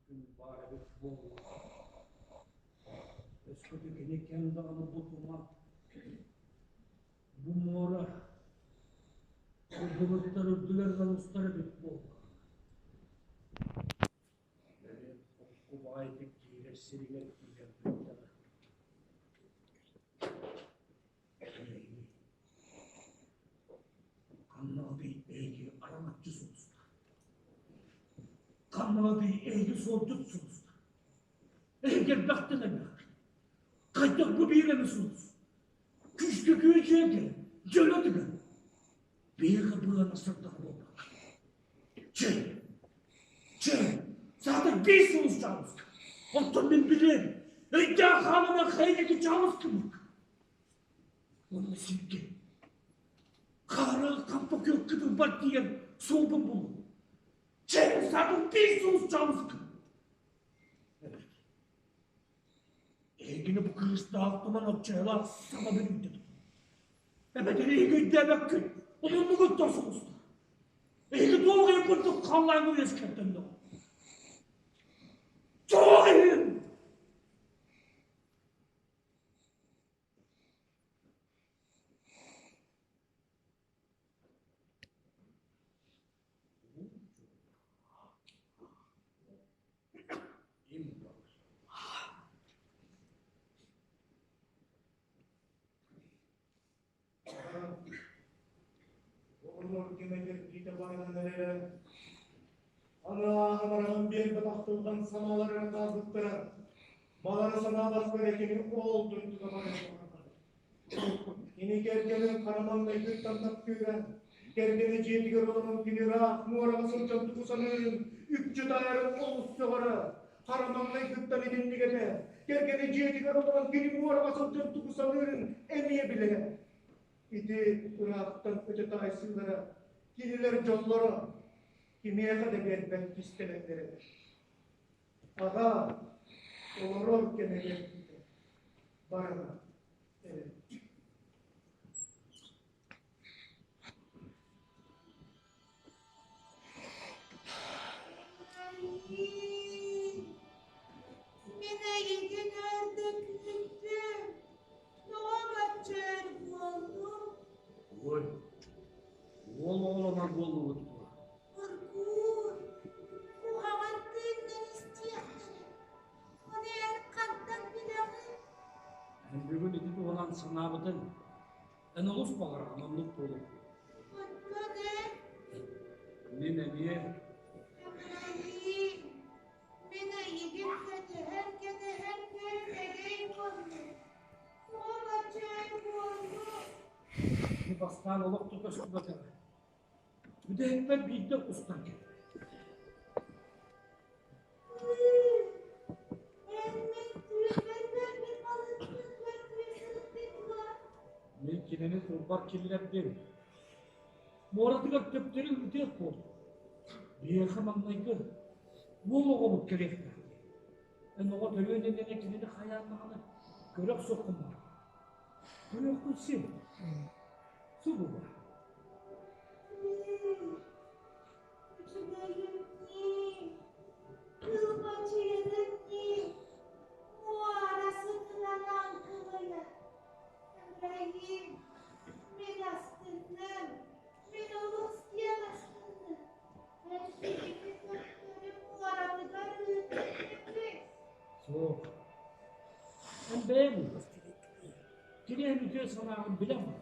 E: Күн баар эбит буолла. Өскөтө кини кэм даҕаны бутума бу муора бу былыттар үрдүгэр устар эбит буолла. Бэлиэн холку баҕайытык киирэр сиригэр киирэн бүттэҕэ. Ханнаҕытый эһиги араҥаччы сулустар? Ханнаҕытый эһиги суолдьут сулустар? Эһиги элбэхтэн элбэххит. Хайдах бу биир эмэ сулус? Күүскэ күөдьүйэн дьөлө тыган. Биһиэхэ быаны сырдах буолбакка. Чэ, чэ, саатар биир сулус чаалыска. Оттон мин билиэм, өйдөөх хаалана хайдыгы чаалыскымык. Уонна сиргэ хаара хампа күөх кытылбар тиийэн суолбун буллум. Чэ, саатар биир сулус чаалыскым. Эһигини бу кыыстаах туман оччойлоох саба бүрүйдэ. Эбэтэр эһиги өйдөөбөккүт, умуннугут да соҕустар. Эһиги туох иһин курдук халлааҥҥа үөскэттэннэҕэ? Туох иһин?
A: Оҕолор кэмэ кэлбитэ баран эрэрэ. Анааһын араҕан биэрбэт ахтылҕан санааларыгар хаалбыттара. Балары санаабакка кини ол дойдуга баран Кини кэргэнин хара маҥнайгыттан таптыыра, кэргэнэ дьиэтигэр олорон кини ыраах муораҕа сылдьан тугу саныырын, үкчү таайарын олус сөҕөрө. Хара маҥнайгыттан итинник этэ, кэргэнэ дьиэтигэр олорон кини муораҕа сылдьан тугу саныырын эмиэ билэрэ. Ити ыраахтан өтө таайсыылара, кинилэр дьоллоро, кимиэхэ да биэрбэт кистэлэҥнэрэ. Аҕа, олорор кэмэ кэлбитэ, барыма эрэ.
F: Мин эйигин өрдө күүттүм. Тоҕо бачча өр буоллуҥ?
E: Ой, уол оҕолонор буоллубут дуо?
F: Куркуур, куһаҕан тыыннар истиэхтэрэ. Ону эн хантан билэҕин?
E: Эн бүгүн ити туһунан санаабытыҥ. Эн олус баҕараҕын оннук буолуо.
F: Оттон эн?
E: Мин эмиэ.
F: Эбрэйиин, мин эйигин кэтэһэн-кэтэһэн күн-нэгэй буоллум. Тоҕо бачча өр буоллуҥ?
E: Бастаан олох да көстүбэтэҕэ. Бүтэһикпэр биирдэ устан кэллэ. Мин кинини тылбар киллэрдим. Муоратыгар төптөрү ыытыах буоллум. Биһиэхэ маҥнайгы уол оҕобут кэлиэхтээх. Эн оҕо төрүөн иннинэ кинини хайаан даҕаны көрө охсуоххун баар. Көрүөххүн син. Субу баар.
F: Үчүгэйим дии, кылбачыйарым дии, муора сытынан кылайар. Ибрагим, мин астынным, мин олус диэн астынным. Эн биһиги төттөрү муоратыгар ыытыахпыт.
E: Суох. Эн бэйэҥ Кини эн үтүө санааҕын билэн баран.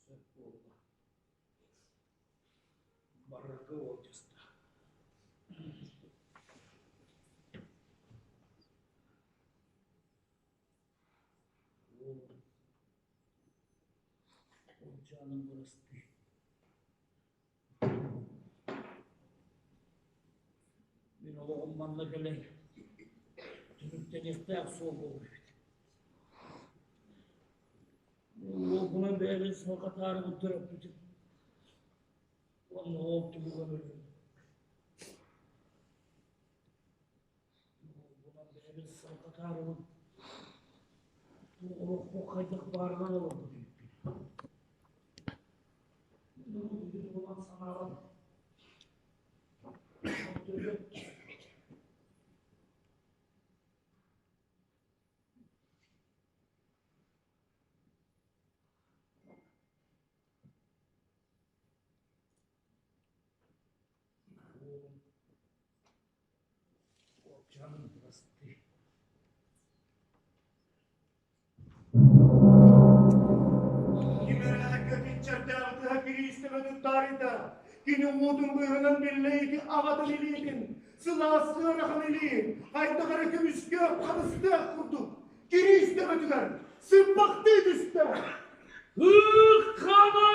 E: Сөп буолла. Барарга уолдьаста. Уолум, уолчааным бырастыы. Мин олоҕум манна кэлэн түмүктэниэхтээх суол буолбут эбит. Уолбунан бэйэбин салҕатаарыбын төрөппүтүм. Уонна ол түмүгэр өллүм. Уолбунан бэйэбин салҕатаарыбын бу олохпун хайдах баарынан олорбут эбиппин. Уолчааным бырастыы.
A: Ким эрэ көтүччэрдээҕитиһэ кириистэбэ туттаарыйда. Кини уутун быыһынан биллэ ити аҕатын илиитин, сылаас ыарахан илии, хайдах эрэ көмүскүөх, харыстыах курдук кириистэбэтигэр сыппахтыы түстэ.
E: Ыыххана!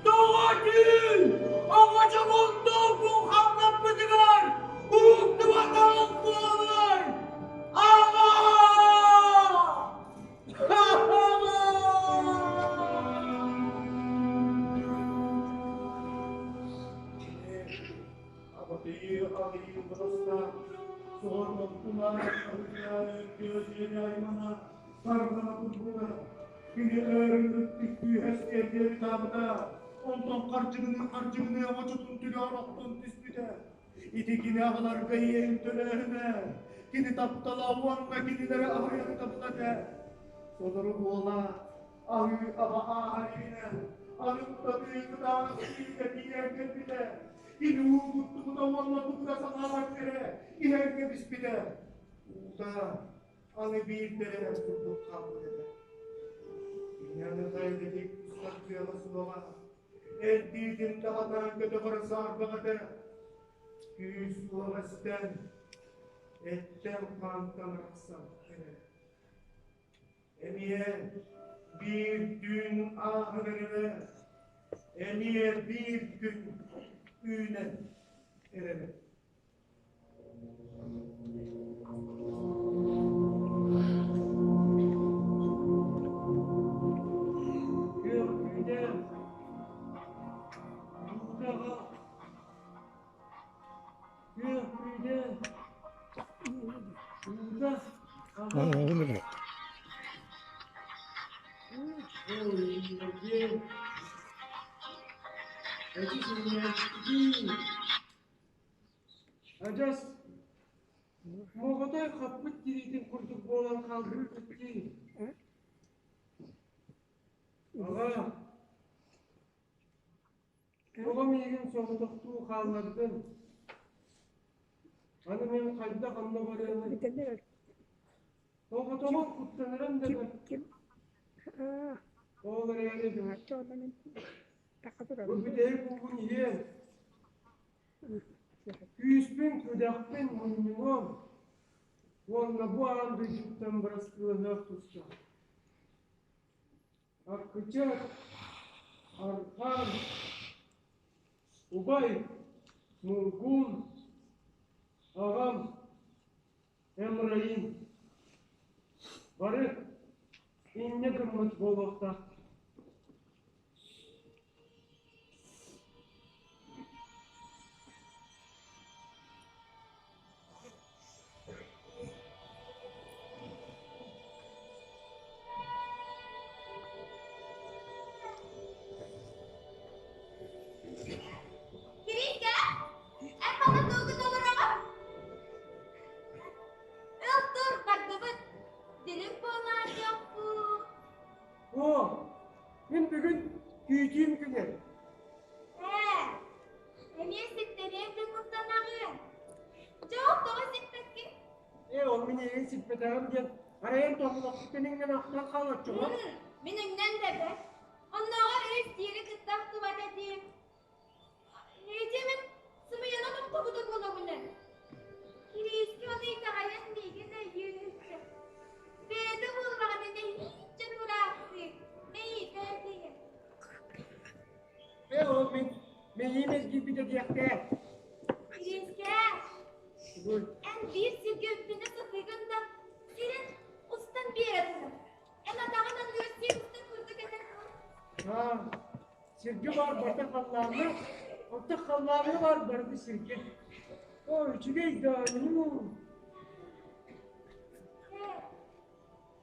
C: Тоҕо түүн оҕочоҕунтон бухаммаппытыгар уһуктубатаҕым буолуой? Аҕаа!
A: Абатыйы аҕыйы бырастаах, соҕотохтунан күөсүнэ аймана тарҕана турбута. Кини өөрүн күүһэс тиэрдиэри таабыта, онтон хардьыгыныы-хардьыгыныы оҥочотун түгэҕэр охтон түспүтэ. Ити кини аҕаларга иэһин төлөөһүнэ, кини таптала уонна кинилэри аһыйан этэ. Сотору буола аһыы аба ааһар иһинэ, аны утатыы кытаанах сиикэ тиийэн кэлбитэ. Кини уу куттубута уонна тугу да санаабакка эрэ иһэн кэбиспитэ. Уута аны биирдэрэ курдук хаалбыт этэ. Кини аны хайдатык устар кыаҕа суоҕа. Эрдиитин даҕатаан көтөҕөр саарбах этэ. Күүс-уох эстэн, эттэн-хаантан арахсан эрэр. Эмиэ биир түүн ааһан эрэрэ, эмиэ биир күн үүнэн эрэрэ.
C: Күөх күүдээх, дуудаҕа, күөх күүдээх, дууда аҕа. Ой, эти синньээччи Адьас моҕотой хаппыт тириитин курдук буолан хаалбыппыт дии. Аҕаа, тоҕо миигин соҕотохтуу хааллардыҥ? Аны мин хайдах онно барыамый? Соҕотоҕун куттанарым да бэрт. Ол эрээри бу бүтэһик уубун иһиэм. Күүспүн-күдэхпин мунньунуом уонна бу аан дойдуттан бырастыыланыах тустаах. Аркыча, Архан, Убай, Мургун, аҕам, Эмраин бары инньэ гыммыт буолуохтаах.
F: Кириискэ, эн маны тугу толороҕун? Ыл тур, бардыбыт. Дириҥ буолаатыахпыт.
C: Оо, мин бүгүн күүтүүм күнэ.
F: Ээ, эмиэ ситтэриэм да куттанаҕын. Дьэ, ол тоҕо сиппэккин?
C: Ээ, ол мин эйигин сиппэтэҕим диэн арайан тоһолохпуттан иҥнэн ахтан хаалаччыгын.
F: Мин иҥнэн да бэрт. Оннооҕор үс диэри кытта ахтыбат этим. Ити мин сымыйанан охтубута буолабын ээ. Кириискэ ону итэҕэйэн миигин өйүүн үстэ. Бэйэтэ буоллаҕына нэһииччэ тураахтыы, мэйиитэ этиэ.
C: Ээ, ол мин мэйиим эргийбитэ диэхтээ.
F: Кириискэ, эн биир сиргэ үктэнэ сатыыгын да, сирин устан биэрэ турар. Эн атаҕын анныгар сир устун курдук этэ дуо?
C: Аа, Сиргэ баар барыта халлааҥҥа, оттон халлааҥҥа баар барыта сиргэ. Оо, үчүгэй да ньуу.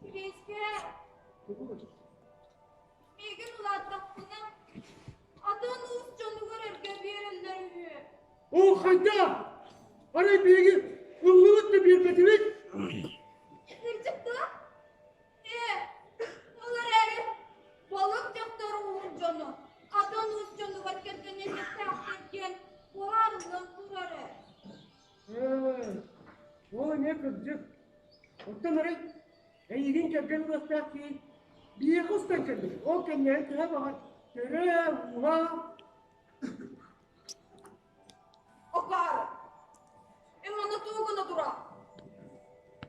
F: Кириискэ, миигин улааттахпына, атын уус дьонугар эргэ биэрэллэр үһү.
C: Оо, хайдах? Арай биһиги ыллыбыт да биэрбэтибит?
F: Кырдьык дуо? Ээ, ол эрээри балык дьахтар ууһун дьоно атын уус дьонугар кэргэнниэхтээхтэр диэн уһаарыллан турар ээ.
C: Ээ, ол эмиэ кырдьык. Оттон арай эйигин кэргэн ылыахтаах киһи биһиэхэ устан кэлбит. Ол кэннигэр төһө баҕар төрөө, ууһаа.
B: Акаары! Эн манна тугу гына тура?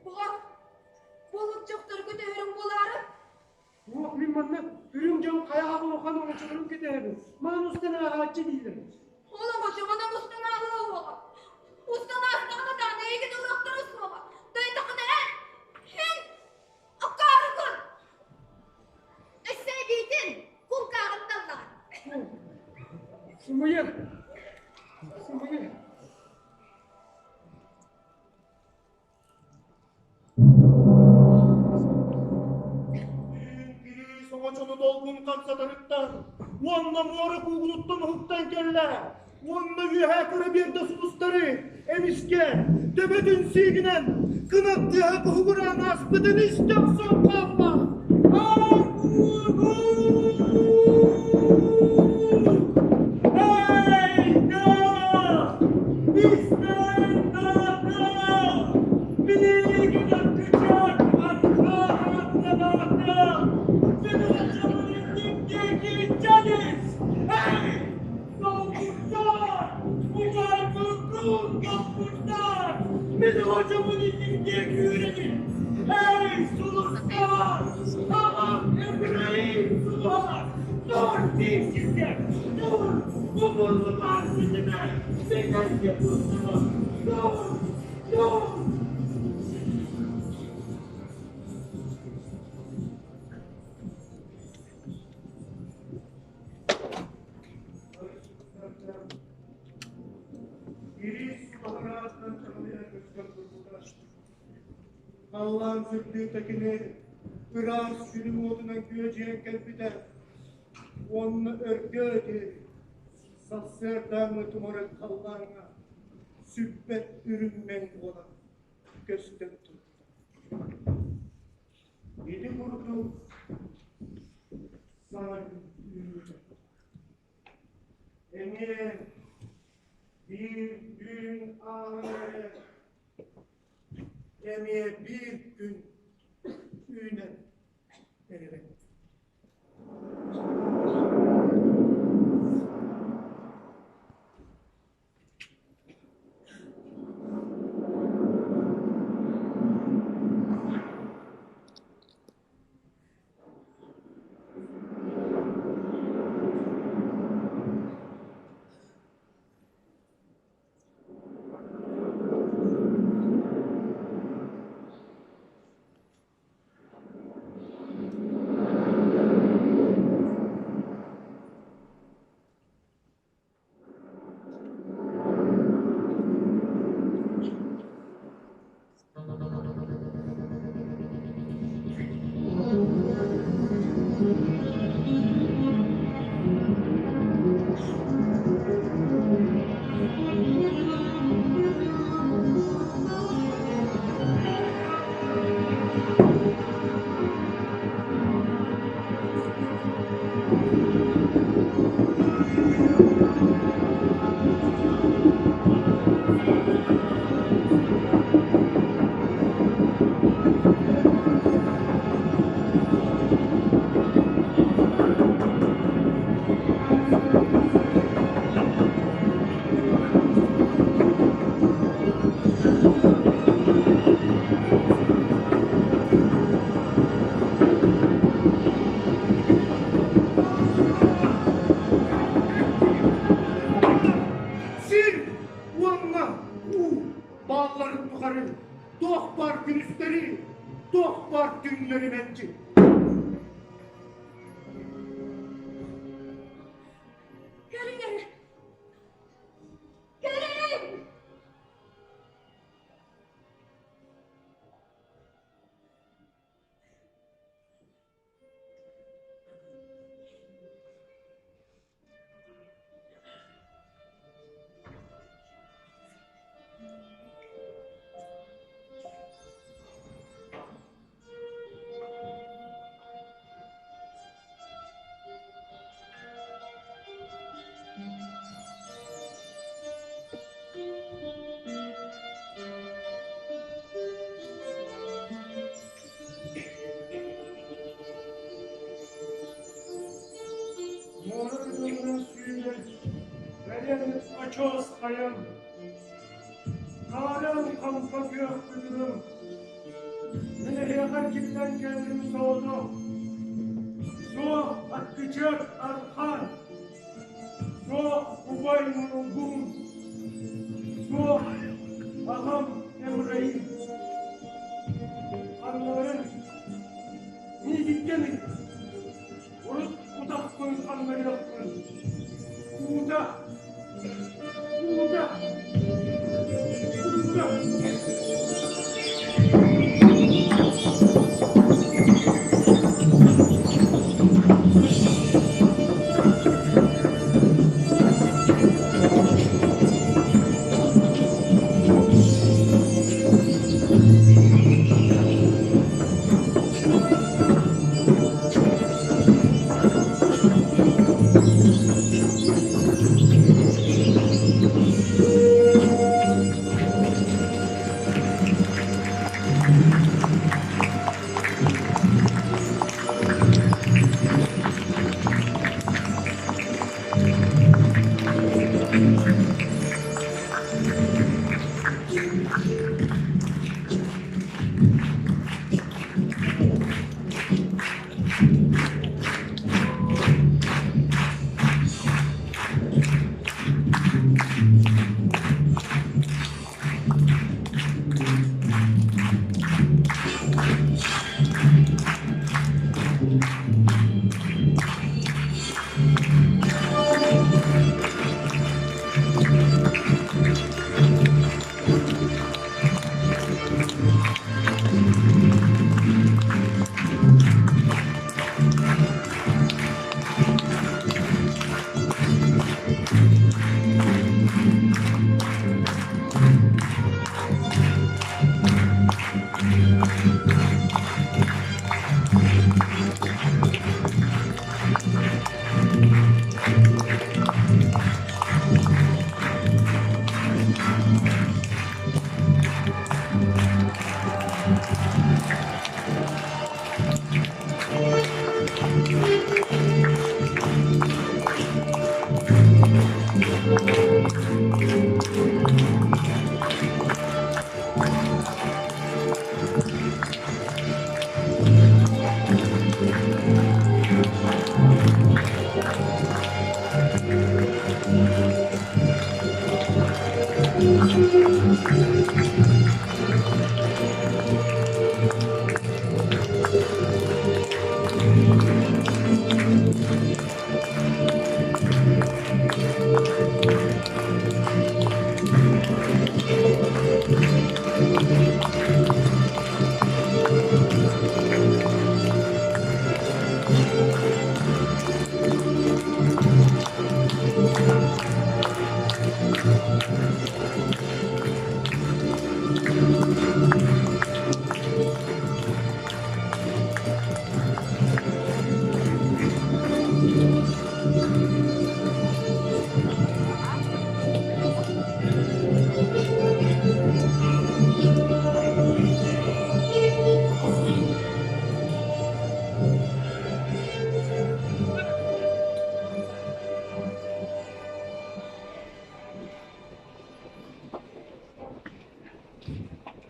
B: Баҕар, балык дьахтарга түһэрим буолаары?
C: Суох, мин манна үрүҥ дьон хайа улахан оҥочолорун кэтэһэбин. Маан устан ааҕааччы дииллэр.
B: Ол оҥочо манан устан ааҕыа уоҕа. Устан аастаҕына даҕаны эйигин ылыахтара суоҕа. Дойдоххуна эн, эн акаарыгын!
F: Өссө эбиитин кулгааҕын таллаҕын.
C: Сымыйа! Сымыйа!
A: Түүн кириис оҥочону долгун хамсатарыттан уонна муора куугунуттан уһуктан кэллэ уонна үөһээ көрө биэрдэ сулустары эмискэ төбөтүн сиигинэн кынат тыаһа куһугураан ааспытын истэ охсон хаалла.
C: Hey! Модун топпуттар! Мин оҕочомун иннин диэки үүрэнин! Эй, сулустар! Аҕам Ибраим сулуһа! Тур дии сиргэ! Тур! Бу ситимэ! Ситэргэ туттума! Тур! Тур!
A: Кириис сулаһыраатынан чаҕылыйа көстөн турбута. Халлаан сырдыыта кини ыраас күнүн уотунан күөдьүйэн кэлбитэ уонна өргө диэри сарсыардааҥҥы тумарык халлааҥҥа сүппэт үрүҥ мэҥ буолан көстөн турбута. Ити курдук саҥа күн үүммүтэ. Эмиэ биир түүн ааһан эрэр, эмиэ биир күн үүнэн эрэр. Сир уонна уу баалларын тухары туох баар күнүстэри, туох баар түүннэри мэлдьи.
F: Көрүҥ Көрүҥ!
C: Муора кытылынан сүүрэр бэлиэн очуос хайам, хаарыан хампа күөх күтүрүм, мин эһиэхэ киллэн кэллим соҕотох, суох аккычыат архан, суох убай муҥугум, суох аҕам Эмрайым. Ханналарын миигиттэн ыйыт. Урут утахпын ханнарыахпын. Уута! Уута! Уута!